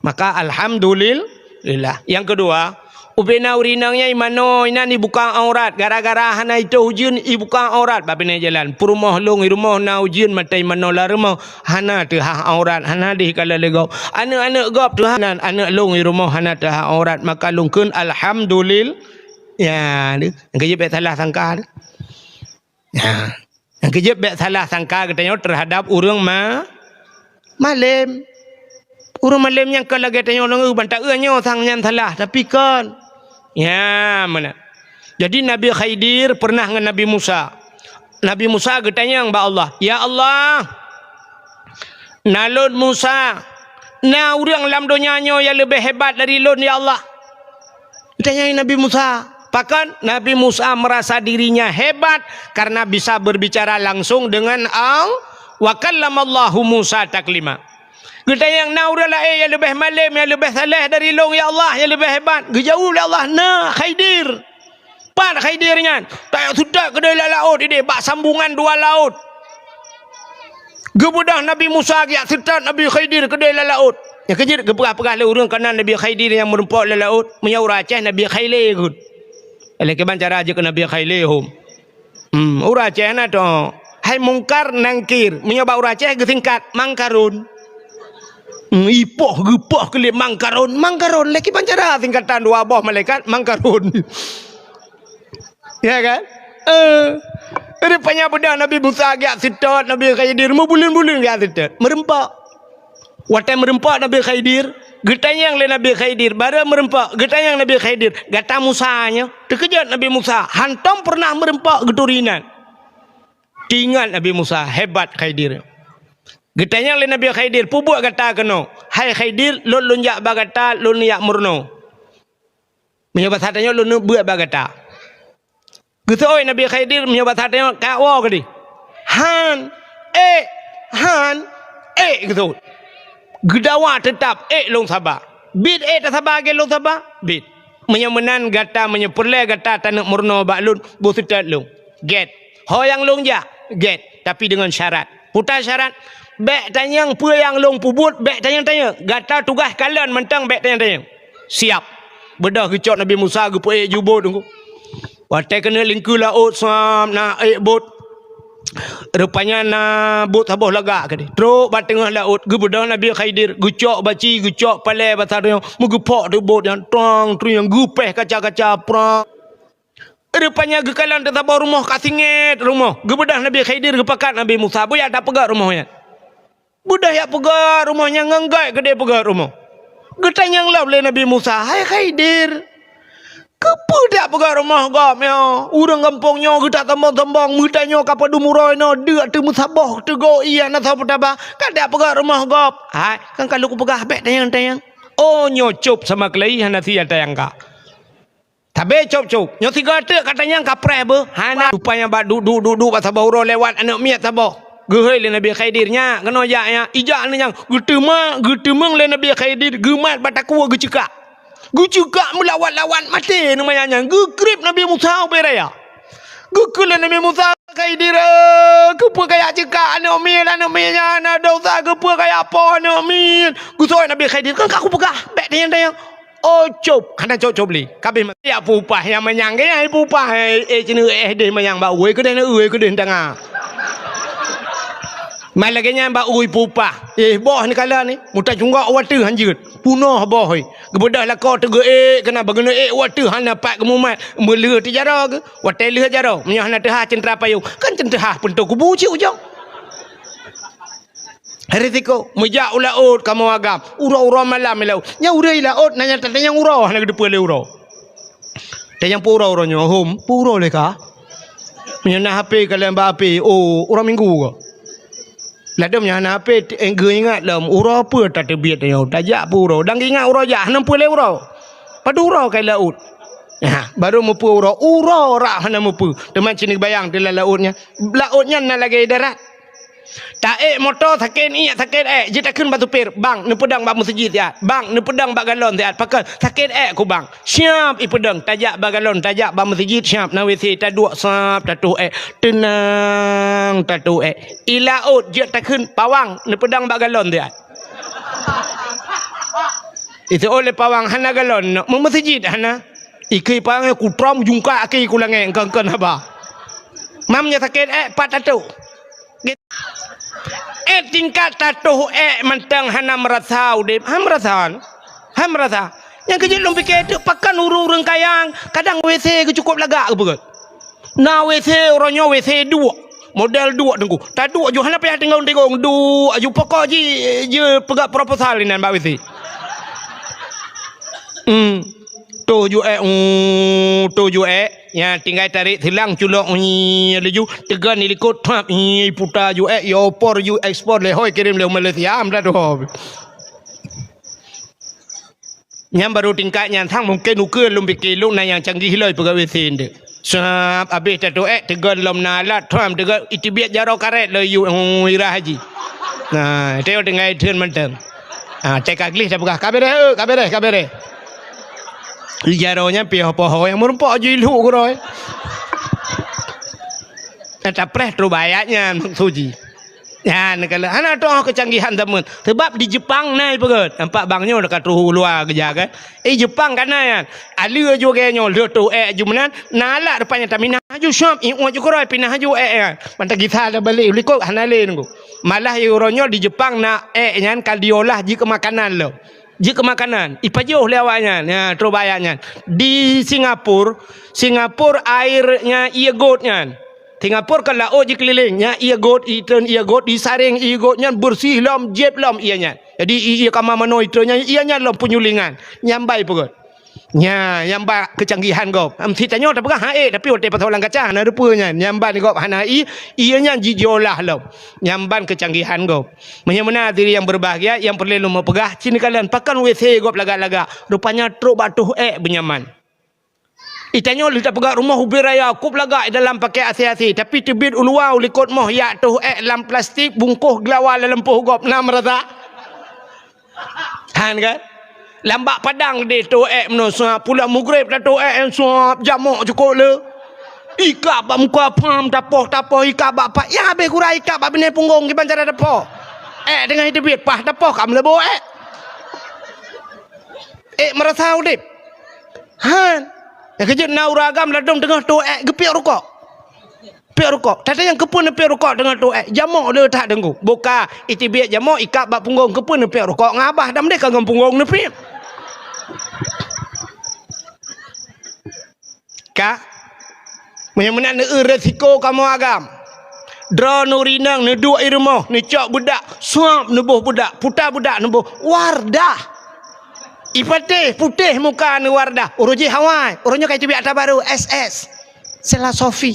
Maka alhamdulillah. Nyang keudua, ubena ureuëng inong nyan imanoe inan ibuka aurat, gara-gara hana itôh ujeuen ibuka aurat bak binéh jalan. Peurumoh lôn i rumoh na ujeuen maté imanoe lam rumoh, hana teuhah aurat, hana deh kala lé gob. Aneuëk-aneuëk gob teuhah nan, aneuëk lôn i rumoh hana teuhah aurat, maka lôn kheun alhamdulillah. Ya, deh. Nyang keujeuet bék salah sangka deh. Ya. Nyang keujeuet bék salah sangka geutanyoe teuhadab ureuëng ma-, malém. Ureuëng malém nyang ka lagée tanyoe lôn eu ban taeu nyoe sang nyan salah, tapi kon. Ya, meunan. Jadi Nabi Khidir pernah ngon Nabi Musa. Nabi Musa geutanyong bak Allah, "Ya Allah, na lôn Musa, na ureuëng lam donya nyoe nyang leubeh hebat dari lôn, ya Allah?" Ditanyong Nabi Musa. Pakon? Nabi Musa merasa dirinya hebat karena bisa berbicara langsung dengan Allah. "Wa kallamallahu Musa taklima." Geutanyong, "Na ureuëng laén nyang leubeh malém, nyang leubeh saleh dari lôn, ya Allah, nyang leubeh hebat?" Geujaweueb lé Allah, "Na, Khidir." Pat Khidir nyan? Tajak seutôt keudeh lam laôt idéh, bak sambungan dua laôt. Geubeudôh Nabi Musa geujak seutôt Nabi Khidir keudeh lam laôt. Nyang keujeuet geupeugah-peugah lé ureuëng keunan Nabi Khidir nyang meureumpok lam laôt, meunyoe ureuëng Aceh Nabi Khaile kheun. Lé kiban cara jeuet keu Nabi Khaile hom. Hmm, ureuëng Aceh na toh. Hai Mungkar Nangkir, meunyoe bak ureuëng Aceh geusingkat Mangkarun. Hmm, ipoh geupoh keu lé Mangkarun, Mangkarun. Lé kiban cara singkatan dua boh malaikat Mangkarun. Ya kan? Eh, rupanya beudôh Nabi Musa geujak seutôt Nabi Khidir, meubuleuen-buleuen geujak seutôt. Meureumpok. Watée meureumpok Nabi Khidir, geutanyong lé Nabi Khidir, barô meureumpok, geutanyong Nabi Khidir, "Gata Musa nyoe?" Teukeujot Nabi Musa, hantom pernah meureumpok geuturi inan. Teuingat Nabi Musa, hebat Khidir. Geutanyong lé Nabi Khidir, "Peue buet gata keunoe?" "Hai Khidir, lôn lôn jak bak gata, lôn jak meurunoe." Meunyoe basa tanyoe lôn beuet bak gata. Geuseuôt Nabi Khidir meunyoe basa tanyoe ka woe keudeh. Han, ék, han, ék geuseuôt. Geudawa teutap ék lôn saba. Bit ék tasaba lagée lôn saba, bit. Meunyoe meunan gata, meunyoe peureulée gata taneuk meurunoe bak lôn, boh seutôt lôn. Gét. Ho nyang lôn jak, gét, tapi deungon syarat. Peue syarat, bék tanyong peue nyang lôn peubuet, bék tanyong-tanyong. Gata tugaih kalon mantong bék tanyong-tanyong. Siap. Beudôh geucok Nabi Musa geupeuék jubot teungku. Watée keuneuk lingkeue laôt sam na ék bot. Rupanya na bot saboh lagak keudeh. Trok bak teungoh laôt geubeudôh Nabi Khidir, geucok baci, geucok palée basa tanyoe, meugeupok teuk bot nyan, trong, trieng, geupéh kaca-kaca, prang. Rupanya geukalon teusaboh rumoh ka singét rumoh. Geubeudôh Nabi Khidir geupakat Nabi Musa, "Bujak tapeugét rumoh nyan." Beudôh jak peugét rumoh nyan ngon gét keudeh peugét rumoh. Geutanyong lom lé Nabi Musa, "Hai Khidir, keupeue jak peugét rumoh gob nyoe? Ureuëng gampông nyoe geutak sombong-sombong, meutanyoe ka padum uroe nyoe deuk teumeusaboh teugok ié na saboh taba, ka jak peugét rumoh gob." "Hai, kan ka lôn kupeugah bék tanyong-tanyong." Oh, nyoe cop sama keulayi hana sia tayang ka. Tabe cop-cop. Nyoe sigoe teuk ka tanyong ka preh beuh. Hana. Rupanya bak duek-duek, duek-duek bak saboh uroe lewat aneuk miet saboh. Geuhôi lé Nabi Khidir, "Nyak, keunoe jak nyak." Ijak aneuk nyan. Geuteumeung, geuteumeung lé Nabi Khidir, geumat bak takue geuceukak. Geuceukak meulawat-lawat maté aneuk manyak nyan. Geukrieb Nabi Musa ubé raya. Geukheun lé Nabi Musa, "Khidir, eh, keupeue kajak ceukak aneuk miet, aneuk miet nyan hana desya, keupeue kajak poh aneuk miet?" Geuseuôt Nabi Khidir, "Kan ka kupeugah, bék tanyong-tanyong." Oh, cop, hana cop-cop lé. Kabeh ma-, ya peuupah nyang manyang, ya peuupah, eh, eh, ceuneuk eh deh manyang bak ueh keudeh, na ueh keudeh tanga. Mat lagée nyan bak ureuëng ipupah. Eh, boh ni kala ni, meuta cunggok watée hanjeuet. Punoh boh, eh. Geubeudôh lakoe teugeuék keunan, bageuneuk ék watée hana pat geumumat. Meuleueh tijaroe geuh. Watée leueh jaroe, meunyoe hana teuhah ceuntra payong, kan ceuntra peuntoe kubu cit ujong. Risiko, meujak u laôt kamoe agam. Uroe-uroe malam i laôt. Nyang ureuëng i laôt, na nyang tatanyong uroe, hana geuteupeue lé uroe. Tanyong peue uroe, uroe nyoe, hom, peue uroe lé ka? Meunyoe na H P, kalon bak H P, oh, uroe Minggu ka. Ladôm nyang hana H P, t-, eh, geuingat lom, uroe peue tateubiet nyoe, tajak peue uroe. Dan geuingat uroe jak, hana peue lé uroe. Padub uroe ka i laôt. Ha, barô meupeue uroe, uroe rab hana meupeue. Teuma cit neubayang di lam laôt nyan. Laôt nyan na lagée darat. Taék moto sakét iék, sakét ék, jeuet takheun bak supir, "Bang, neupeudong bak meuseujid siat. Bang, neupeudong bak galon siat. Pakon sakét ék ku, Bang." Siap ipeudong, tajak bak galon, tajak bak meuseujid, siap na W C, taduek sab, tatoh ék. Teunang, tatoh ék. I laôt jeuet takheun, "Pawang, neupeudong bak galon siat." Itu oleh pawang hana galon, nak meumeuseujid hana. Ikei pawang kutrom jungkak aki ku langét, engkon-kon haba. Mam nyoe sakét ék, pat tatoh. Eh, tingkat tatoh ék mantong hana meurasa udeb. Ha meurasa? Ha meurasa? Nyang keujeuet lôn pike teuk pakon ureuëng-ureuëng kaya, kadang W C geuh cukôp lagak geupeugöt. Na W C uroe nyoe W C duek. Model duek teungku. Taduek ju hana payah tingong-tingong duek ju pokok ji, ji peugah proposal inan bak W C. Hmm. Toh ju ék, uh, toh ju ék. Nya tinggai tarék silang culok, uh, laju teugon di likot, thap, uh, puta ju ék, ya opor ju ekspor lehoi kirém lé Malaysia, am dah doh. Nyang barô tingkat nyan sang mungken ukeue lôn pike lôn na nyang canggih loi peugah W C ndeuek. Sab abéh tatoh ék teugon lom na alat, thap, teugon iteubiet jaroe karét lom yue, uh, irah haji. Nah, teuh tinggai theun mantong. Ah, cai ka gleh tapeugah, "Ka beureh, eu, ka beureh, ka beureh." Jaroe nyan piôh poho nyang meurumpok ju ilhuk keudroe. Nah, tapreh trok bak ayat nyan maksud jih. Nyan kalau hana toh keucanggihan zaman. Sebab di Jepang na ipeugöt. Nampak bang nyoe ka troh u luwa keujak kan. Eh, Jepang ka na nyan. Aleu ju lagée nyoe, lheueh toh ék ju meunan, na alat rupanya taminah ju sab, ié ju keudroe pinah ju ék nyan. Mantong gisa tabalek u likot hana lé nunggu. Malah uroe nyoe di Jepang na ék nyan ka diolah jikeu makanan lom. Jikeu makanan, ipajoh lé awak nyan, ya, trok bak ayat nyan. Di Singapura, Singapura air nyan ié got nyan. Singapura kan laôt jikeulileng, nyan ié got, itreun ié got, disaréng ié got nyan beureuséh lom, jieb lom ié nyan. Jadi ié kama manoe itreun nyan, ié nyan lom peunyulingan. Nyan ban ipeugöt. Nya, nyang ban keucanggihan gob. Am, si tanyoe tapeugah han ék, tapi watée pasoe lam kaca hana rupeue nyan. Nyang ban gob hana ié, ié nyan jijiolah lom. Nyang ban keucanggihan gob. Meunyoe meunan hadirin yang berbahagia, nyang peureulée lôn peugah, cit neukalon pakon W C gob lagak-lagak. Rupanya trok bak toh ék beunyaman. Di tanyoe lheueh tapeugah rumoh ubé raya, kôb lagak di dalam pakai A C A C, tapi teubiet u luwa u likot moh jak toh ék lam plastik, bungkôh geulawa lam lampôh gob, na meurasa? Han kan? Lam bak padang deh toh ék meunoe suap, pulang mugreb tatoh ék suap, jamok cukôp le. Ikab bak muka pham, tapoh-tapoh, ikab bak pat. Nyang habéh gura ikab bak binéh punggong kiban cara tapoh. Ék teungoh iteubiet, paih tapoh ka meuleubo ék. Ék meurasa udeb. Han. Nyang keujeuet na ureuëng agam ladôm teungoh toh ék geupiek rukok. Piek rukok. Tata nyang keupeue neupiek rukok deungon toh ék? Jamok le that deungon. Boka, iteubiet jamok, ikab bak punggong, keupeue neupiek rukok ngon abah, dam deh ka ngon punggong neupiek. Ka? Meunyoe meunan neueu resiko kamoe agam. Droeneuh ureuëng inong neuduek i rumoh, neucok beudak, suap neuboh beudak, puta beudak neuboh, Wardah. Ipatéh, putéh muka neuh Wardah. Uroe jih Hawaii, uroe nyoe ka iteubiet atra barô, S S. Sela Sofi.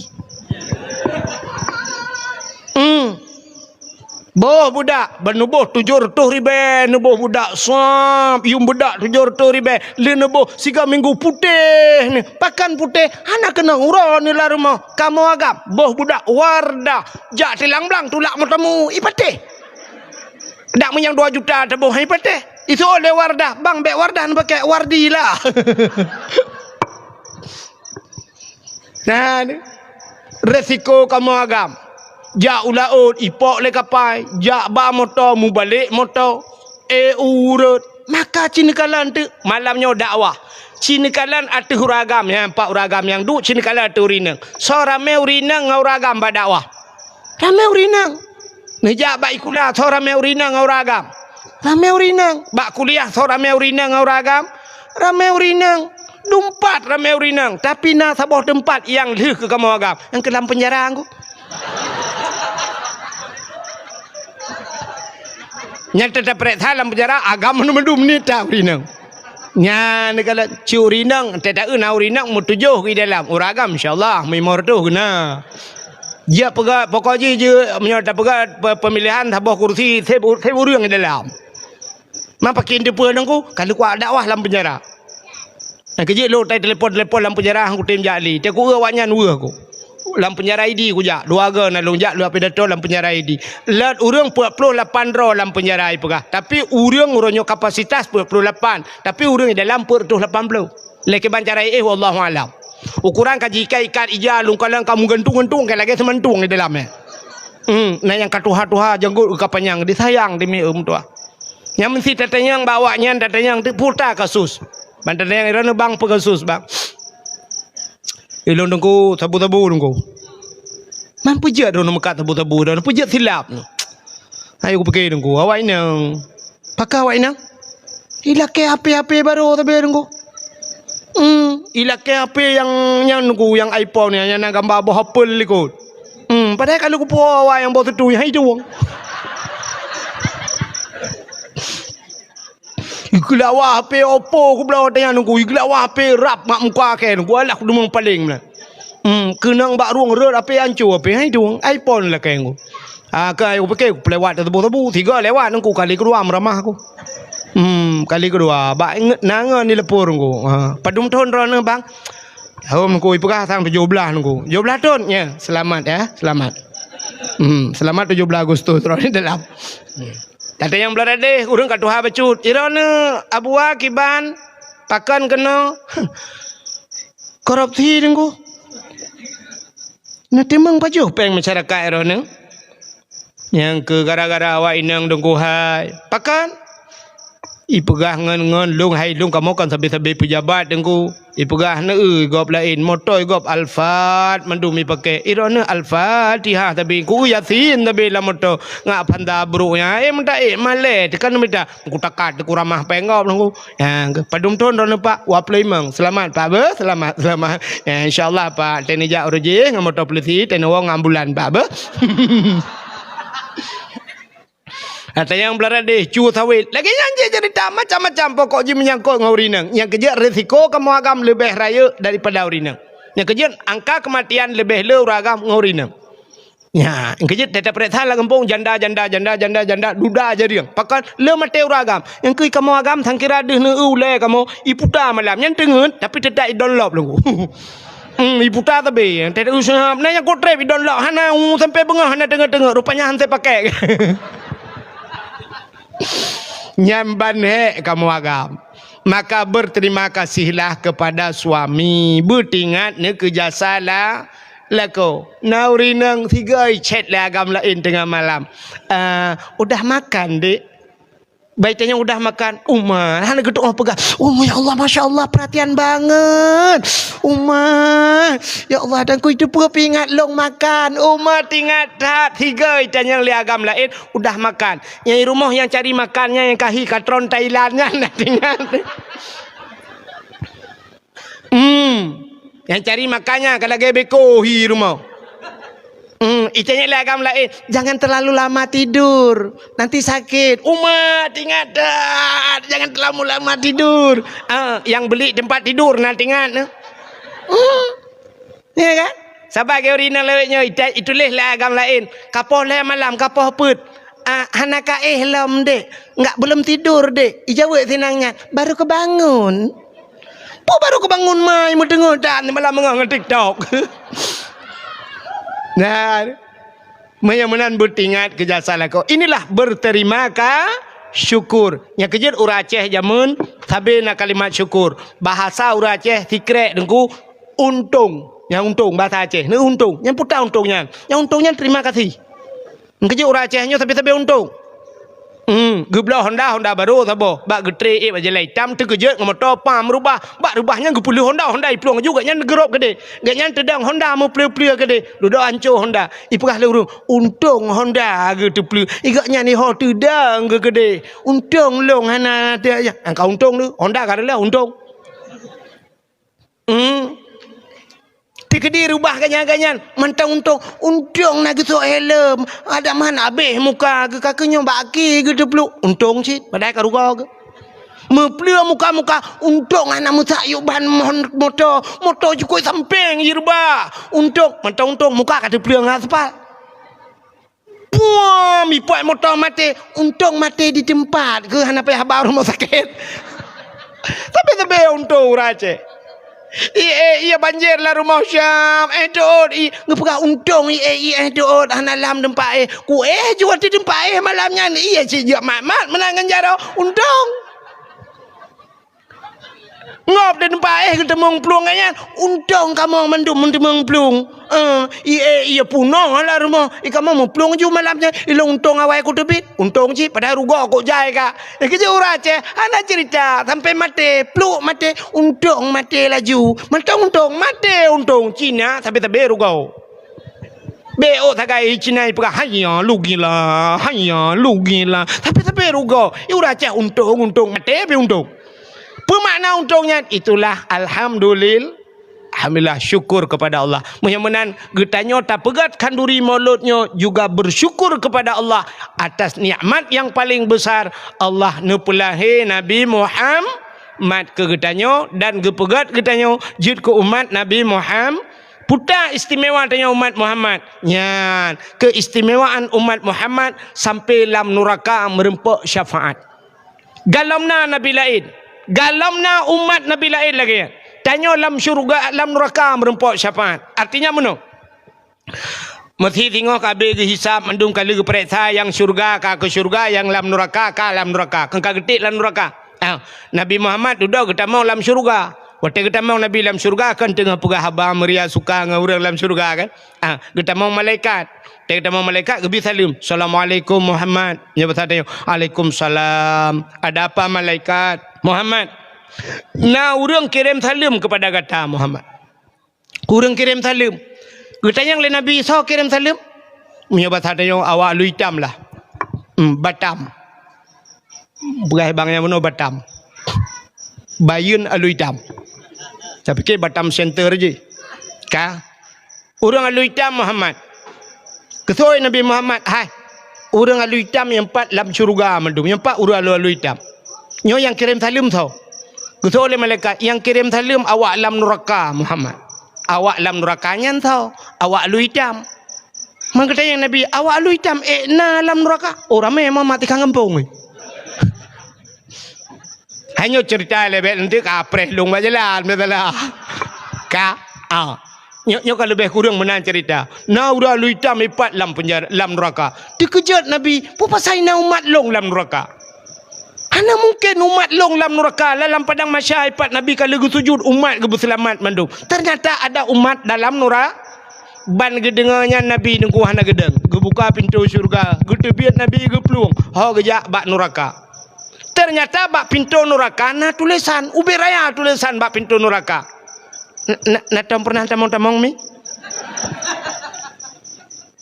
Hmm. Boh budak, ban neuboh tujoh reutôh ribée, neuboh budak sab, yuem budak tujoh reutôh ribée, lheueh neuboh siga minggu putéh ni. Pakon putéh, hana keunong uroe neuh lam rumoh. Kamoe agam, boh budak Wardah, jak silang blang tulak meuteumé, ipatéh. Dak meunyoe dua juta teuboh, ipatéh. Iseuôt lé Wardah, bang bék Wardah neupakée, Wardi lah. Nah, ni. Resiko kamoe agam. Jak u laôt, ipok lé kapai. Jak ba moto, mubalek moto. Eh, ureuëng. Maka cit neukalon teuk malam nyoe dakwah. Cit neukalon ateueh ureuëng agam, nyan pat ureuëng agam nyang duek, cit neukalon ateueh ureuëng inong. Soe ramé ureuëng inong ngon ureuëng agam bak dakwah? Ramé ureuëng inong. Neujak bak sikula, soe ramé ureueng inong ngon ureueng agam? Ramé ureueng inong. Bak kuliah, soe ramé ureueng inong ngon ureueng agam? Ramé ureueng inong. Dumpat ramé ureueng inong. Tapi na saboh teumpat nyang lheueh keu kamoe agam. Nyang keu lam peunjara ngon. Nyang teutap peuriksa lam peunjara, agam mandum-mandum nita ureueng inong. Nyan kalau cit ureueng inong, teuta na ureueng inong meutujoh di dalam. Ureueng agam, insya Allah, meulima reutôh na. Jeuet peugah, pokok jih jeuet, meunyoe tapeugah pe-, pemilihan saboh kursi, seb u-, seb ureueng di dalam. Ma pakon teupeue nangku, ka lheueh kuat dakwah lam peunjara. Nyang keujeuet lôn tai telepon-telepon lam peunjara, han kutem jak lé. Teuk kueu awaknyan weueh ku. Lam peunjara Idi kujak. Dua go na lôn jak, lôn pidato lam peunjara Idi. Lot ureueng peuet ploh lapan droe lam peunjara ipeugah. Tapi ureueng uroe nyoe kapasitas peuet ploh lapan. Tapi ureueng di dalam peuet reutôh lapan ploh. Lé kiban cara éh, wallahu alam. Ukoran ka jiikat-ikat ija, lungkalan ka meugantung-gantung, ka lagée seumantung di dalam, eh. Hmm, na nyang ka tuha-tuha, janggot ka panyang, disayang di miseue meutuah. Nyang meusti tatanyong bak awaknyan, tatanyong teuputa kasus. Ban tatanyong droeneuh, "Bang, peue kasus, Bang?" "Ilôn Teungku, sabu-sabu Teungku." "Man peue jeuet droeneuh meukat sabu-sabu, droeneuh peue jeuet silap?" Ayo kupike Teungku, awak inong. Pakon awak inong? Ilakée H P-H P barô sabe Teungku. Hmm, ilakée H P nyang, nyang Teungku, nyang iPhone nyan, nyang na gamba boh apel likot. Hmm, padahai ka lheueh kupuwoe awai nyang boh seutu, hai tuwong. Igeulawa H P Oppo kubloe watée nyan Teungku, igeulawa H P rab mak muka kée Teungku, alah kudeungoe paleng meunan. Hmm, keunong bak rueng rot H P anco H P, hai tuwong, iPhone lakée Teungku. Ah, ka ayo kupike, kupeuliwat teutobu-tobu, tiga lewat Teungku, kali keudua meuramah ku. Hmm, kali keudua, bak ingat na ngon di leupor Teungku. Ha, padum thon droeneuh, Bang? Hom Teungku, ipeugah sang tujoh blaih Teungku. Tujoh blaih thon? Ya, selamat ya, selamat. Hmm, selamat tujoh blaih Agustus droeneuh dalam. Hmm. Tatanyong blah radeh, ureueng ka tuha bacut. Droeneuh Abuwa kiban, pakon keunoe korupsi Teungku? Neutimeung pajoh péng masyarakat droeneuh? Nyang keu gara-gara awak inong Teungku hai. Pakon? Ipeugah ngon, ngon lôn hai lôn kamoe kon sabe-sabe peujabat Teungku. Ipeugah neu gob laén, moto gob Alphard mandum ipakée. Droeneuh Al-Fatihah sabe, ku Yasin sabe lam moto. Ngak panta brok nyan, eh, meuta, eh, malée, tekan mita. Ku takat, ku ramah péng gob Teungku. Ya, padum thon droeneuh Pak? Dua ploh limong. Selamat Pak beuh, selamat, selamat. Ya, insya Allah Pak, teuneujak uroe jih ngon moto polisi, teuneuk woe ngon ambulan Pak beuh. Ata nyang blah radeh, cu sawét. Lagée nyan jih cerita macam-macam, pokok jih meunyangkot ngon ureueng inong. Nyang keujeuet risiko kamoe agam leubeh rayeuk daripada ureueng inong. Nyang keujeuet angka keumatian leubeh le ureueng agam ngon ureueng inong. Nya, nyang keujeuet teutab peuriksa lam gampông, janda, janda, janda, janda, janda, duda jariang. Pakon le maté ureueng agam. Nyang keu kamoe agam sangkira deuh neu ulée kamoe iputa malam. Nyan teungeut, tapi teutab idon lop lom. Hmm, iputa tabe. Teutab useuhab. Na nyang kotreb idon lop. Hana, uh, sampai beungoh hana teungeut-teungeut. Rupanya han teupakai. Nyan ban hék kamoe agam. Maka berterima kasihlah kepada suami, beutingat neu keu jasa la-, lakoe. Na ureueng inong sigoe chat lé agam laén teungoh malam. "Ah, udah makan, Dek?" Bai tanyong, "Udah makan?" "Uma." Hana geutu'oh peugah, "Oh, ya Allah, masya Allah, perhatian banget. Uma, ya Allah, dan ku itu peue peuingat long makan." Uma tingat that, sigoe tanyong lé agam laén, "Udah makan?" Nyang di rumoh nyang cari makan nyan nyang kahi katron Thailand nyan, na tingat. Hmm. Nyang cari makan nyan ka lagée beko hi rumoh. Hmm, itanyong lé agam laén, "Jangan terlalu lama tidur, nanti sakit." Uma tingat that, "Jangan terlalu lama tidur." Ah, nyang beli tempat tidur na tingat. Hmm. Ya kan? Saban lagée ureueng inong lawét nyoe, ita-, ituléh lé agam laén. "Kapoh lhée malam, kapoh peuet?" "Ah, hana kaéh lom, Dek. Enggak, belum tidur, Dek." Ijaweueb sinan nyan, "Baru kebangun." Peue baru kebangun mai meuteungoh dan malam beungoh ngon TikTok. Nah, meunyoe meunan beutingat keu jasa lakoe. Inilah berterima ka-, syukur. Nyang keujeuet ureueng Aceh jameun sabe na kalimat syukur. Bahasa ureueng Aceh sikrek Teungku, untông. Nyang untông bahasa Aceh, neu untông. Nyang peue untông nyan? Nyang untông nyan terima kasih. Nyang keujeuet ureueng Aceh nyoe sabe-sabe untông. Hmm, geubloe Honda, Honda barô saboh. Bak geutré ék bak jalan itam, teukeujot ngon moto, pam reubah. Bak reubah nyan geupeuleueh Honda, Honda iplueng laju, gobnyan geurob keudéh. Gobnyan teudong Honda meupleue-pleue keudéh. Dudoe anco Honda. Ipeugah lé ureuëng, "Untông Honda geuteupleue." Gobnyan iho teudong geukeudéh. "Untông lôn hana teu-, ya, ka untông lé. Honda ka reuloh, untông." Hmm. Teukeudi reubah gobnyan-gobnyan, mantong untông, untông na geusok helm, adak man abéh muka geuh, ka keuh nyoe bak aki geuteupluek, untông cit, padahai ka rugoe geuh. Meupleue muka-muka, untông hana meusak yub ban mon-, moto, moto jukôi sampéng jireubah, untông, mantong untông muka ka teupleue ngon aspal. Puam, ipat moto maté. Untông maté di teumpat, keu hana payah ba rumoh sakét. Tapi-tapi untông ureuëng Aceh. Ié, ié banjir lam rumoh Syam, éh teuôt, i, geupeugah untông ié, ié teuôt, hana lam teumpat éh. Kuéh jua di teumpat éh malam nyan, ié cit jeuet mat-mat meunan ngon jaroe, untông. Ngop di teumpat éh geuteumeung plueng nyan, untông kamoe mandum meuteumeung plueng. Eh, ié, ié punoh lam rumoh, i kamoe meuplueng ju malam nyan, ilôn untông awai kuteubiet, untông cit padahai rugoe kok jai ka. Eh, keujeuet ureuëng Aceh, hana cerita, sampai maté, pluek maté, untông maté laju. Mantong untông, maté untông, Cina sabe-sabe rugoe. Bék ôk sagai Cina ipeugah, "Haiya, lugila, haiya, lugila." Tapi-tapi rugoe, i ureuëng Aceh untông, untông, maté pih untông. Peue makna untông nyan? Itulah alhamdulil-, alhamdulillah, syukur kepada Allah. Meunyoe meunan, geutanyoe tapeugét khanduri Maulud nyoe juga bersyukur kepada Allah atas nikmat yang paling besar, Allah neupeulahé Nabi Muhammad keu geutanyoe dan geupeugét geutanyoe jeuet keu umat Nabi Muhammad. Peue istimewa tanyoe umat Muhammad? Nyan, keistimewaan umat Muhammad sampai lam nuraka meureumpok syafaat. Galom na nabi laén, galom na umat nabi laén lagée nyan. Tanyoe lam syeuruga, lam nuraka meureumpok syafaat. Artinya meunoe. Meusé singoh ka abéh geuhisab mandum, ka lheueh geupareksa, nyang syeuruga ka keu syeuruga, nyang lam nuraka ka lam nuraka. Kon ka geutik lam nuraka. Ah, Nabi Muhammad dudoe geutamong lam syeuruga. Watée geutamong Nabi lam syeuruga, kan teungoh peugah haba meuria suka ngon ureuëng lam syeuruga, kan? Ah, geutamong malaikat. Watée geutamong malaikat, geubri saleuem, "Assalamualaikum Muhammad." Nyoe basa tanyoe, "Waalaikumsalam." "Ada apa malaikat?" "Muhammad, na ureuëng kirém saleuem kepada gata, Muhammad." Ureuëng kirém saleuem. Geutanyong lé Nabi, "Soe kirém saleuem?" Meunyoe basa tanyoe, "Awak aloe itam lah." Hmm, Batam. Peugah bang nyang bunoe Batam. Bayeuen aloe itam. Tapike Batam Center jih. Ka. Ureuëng aloe itam Muhammad. Keusoe Nabi Muhammad, "Hai, ureuëng aloe itam nyang pat lam syeuruga mandum, nyang pat ureuëng aloe-aloe itam. Nyoe nyang kirém saleuem soe?" Keusoe lé malaikat, "Nyang kirém saleuem awak lam nuraka, Muhammad." "Awak lam nuraka nyan soe?" "Awak aloe itam." Meugeutanyong Nabi, "Awak aloe itam ék na lam nuraka?" "Oh, ramé Muhammad tikang gampông." Hanya cerita lebih nanti ka preh lung bak jalan, betul lah. Ka, ah. Nyoe, nyoe ka leubeh kureueng meunan cerita. Na ureuëng aloe itam ipat lam penjara, lam nuraka. Teukeujot Nabi, "Peue pasai na umat lôn lam nuraka?" Hana mungken umat lôn lam nuraka, lam padang mahsyar ipat Nabi ka lheueh geusujut, umat geubeuseulamat mandum. Ternyata ada umat dalam nura-, ban geudeungoe nyan Nabi Teungku hana geudong. Geubuka pintoe syeuruga, geuteubiet Nabi geuplueng, ho geujak bak nuraka. Ternyata bak pintoe nuraka na tulésan, ubé raya tulésan bak pintoe nuraka. N-, na, na tom pernah tamong-tamong mi?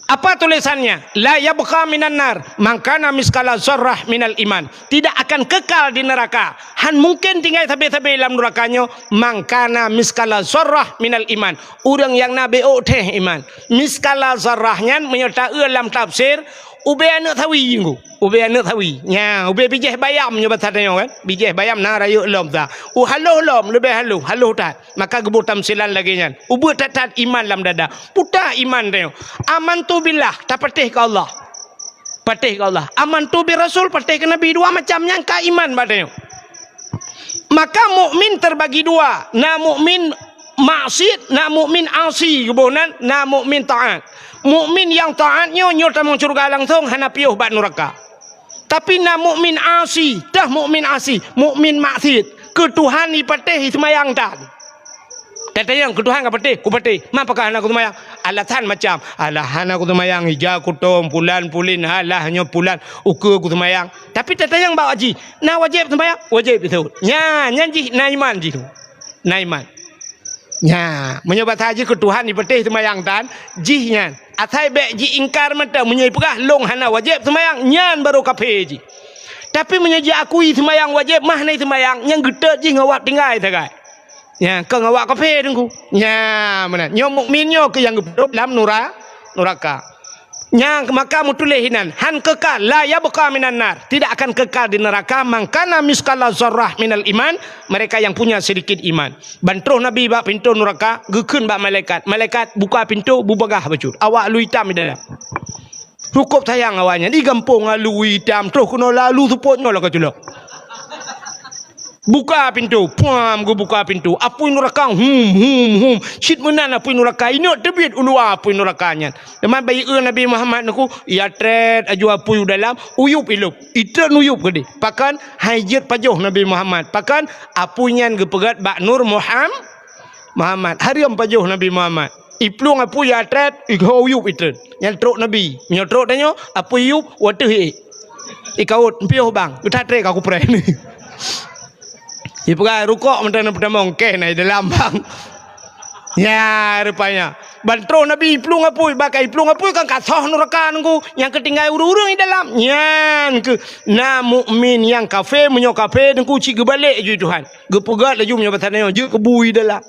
Apa tulisannya? "La yabqa minan nar man kana miskala zarrah minal iman." Tidak akan kekal di neraka. Han mungken tinggai sabe-sabe lam nuraka nyoe, "Man kana miskala zarrah minal iman." Ureuëng nyang na bék ôk théh iman. Miskala zarrah nyan meunyoe taeu lam tafsir, ubé aneuëk sawi jinggu. Ubé aneuëk sawi. Nya, ubé bijéh bayam nyoe basa tanyoe kan. Bijéh bayam na rayeuk lom sa. U haloh lom, leubeh haloh, haloh that. Maka geuboh tamsilan lagée nyan. Ubeut that-that iman lam dada. Puta iman tanyoe. Amantu billah, tapatéh keu Allah. Patéh keu Allah. Amantu bir rasul, patéh keu Nabi. Dua macam nyan ka iman bak tanyoe. Maka mukmin terbagi dua. Na mukmin maksiat, na mukmin asi. Geuboh nan, na mukmin taat. Mukmin nyang taat nyoe, nyoe tamong syeuruga langsong, hana piôh bak nuraka. Tapi na mukmin asi, tah mukmin asi, mukmin maksiat. Keu Tuhan ipatéh, iseumayang tan. Tatanyong, "Keu Tuhan kapatéh?" "Kupatéh." "Ma pakon hana kuseumayang?" Alasan macam, "Alah, hana kuseumayang, ija kutom, pulan pulin, alah nyoe pulan, ukeue kuseumayang." Tapi tatanyong bak jih, "Na wajéb seumayang?" Wajéb beutôi. Nyan, nyan jih na iman jih tu. Na iman. Nya, meunyoe basa jih keu Tuhan jipatéh seumayang tan, jih nyan. Asai bék jiingkar mantong, meunyoe jipeugah, "Lôn hana wajéb seumayang," nyan barô kafé jih. Tapi meunyoe jiakui seumayang wajéb, mah na seumayang, nyang geutot jih ngon awak tinggai sagai. Nya, kon awak kafé teungku. Nya, meunan. Nyoe mukmin nyoe keuh nyang geupeudôb lam nura-, nuraka. Nya, maka meutuléh inan, han kekal, la yabqa minan nar, tidak akan kekal di neraka, man kana misqala zarrah minal iman, mereka yang punya sedikit iman. Ban troh Nabi bak pintoe nuraka, geukheun bak malaikat, "Malaikat, buka pintoe, beubagaih bacut. Awak alu itam di dalam." Cukôp sayang awaknyan, di gampông alu itam, troh keunoe lalu seupôt nyoe lagèe culok. Buka pintoe, puam geubuka pintoe. Apui nuraka, hum, hum, hum. Cit meunan apui nuraka, inong teubiet u luwa apui nuraka nyan. Teuma bak ié Nabi Muhammad nyoe, ya trét aju apui u dalam, uyup ilop. Itreun uyup keudéh. Pakon, han jeuet pajoh Nabi Muhammad. Pakon, apui nyan geupeugèt bak nur Muham-, Muhammad. Hareuem pajoh Nabi Muhammad. Iplueng apui ya trét, iho uyup itreun. Nyan trok Nabi. Meunyoe trok tanyoe, apui yup, wateuh ék. Ikaôt, piôh bang, geutat trép ka kupreh. Ipeugah rukok mantong na peutamong, keh na di dalam bang. Nya, rupanya. Ban troh Nabi iplueng apui, bak ka iplueng apui kan ka soh nuraka nunggu. Nyang keutinggai ureueng-ureueng di dalam. Nyan keuh na mukmin nyang kafé, meunyoe kafé nunggu cit geubalek ju Tuhan. Geupeugah laju meunyoe basa tanyoe, jeuet keu bui dalam.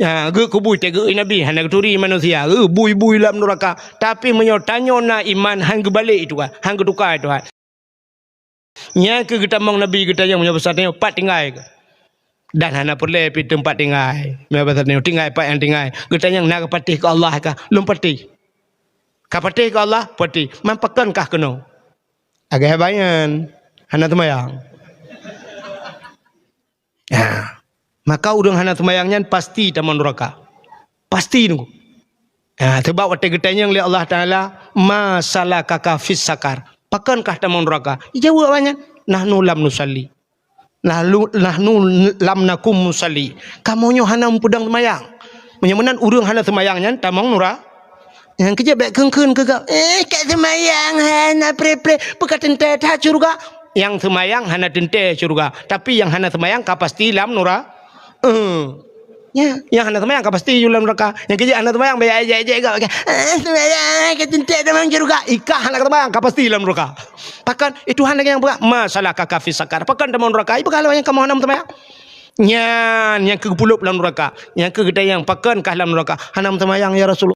Ya, geukeubui teugeue Nabi, hana geuturi manusia, geubui-bui lam nuraka. Tapi meunyoe tanyoe na iman, han geubalek itu kan, han geutuka itu kan. Nyan keuh geutamong Nabi geutanyong meunyoe basa tanyoe pat tinggai keuh. Dan hana peureulée pih teumpat tinggai. Meunyoe basa tanyoe tinggai pat nyang tinggai. Geutanyong na kapatéh keu Allah kah? Lôn patéh. Kapatéh keu Allah? Patéh. Man pakon kah keunoe? Agak hebat nyan. Hana teumayang. Ha. Maka ureuëng hana seumayang nyan pasti tamong nuraka. Pasti nunggu. Ha, sebab watée geutanyong lé Allah Taala, "Ma salakaka fis sakar?" Pakon kah tamong nuraka? Ijaweueb awaknyan, "Nahnu lam nusalli." Lalu, "Nahnu lam nakum musalli." Kamoe nyoe hana meupeudong seumayang. Meunyoe meunan ureuëng hana seumayang nyan tamong nura-, Nyang keujeuet bék kheun-kheun keu gab, "Eh, ka seumayang hana preh-preh, peu ka teuntée that syeuruga?" Nyang seumayang hana teuntée syeuruga, tapi nyang hana seumayang ka pasti lam nura-, eh. Nya, nyang hana seumayang ka pasti lam nuraka. Nyang keujeuet hana seumayang bék ejek-ejek gab, "Eh, seumayang ka teuntée tamong syeuruga." Ikah hana seumayang ka pasti lam nuraka. Pakon, eh, Tuhan lagée nyang peugah, "Ma salakaka fis sakar?" Pakon tamong nuraka? Ipeugah lagée nyang kamoe hana seumayang. Nyan, nyang keu geupulop lam nuraka. Nyang keu geutanyong, "Pakon kah lam nuraka?" "Hana seumayang, ya Rasulullah."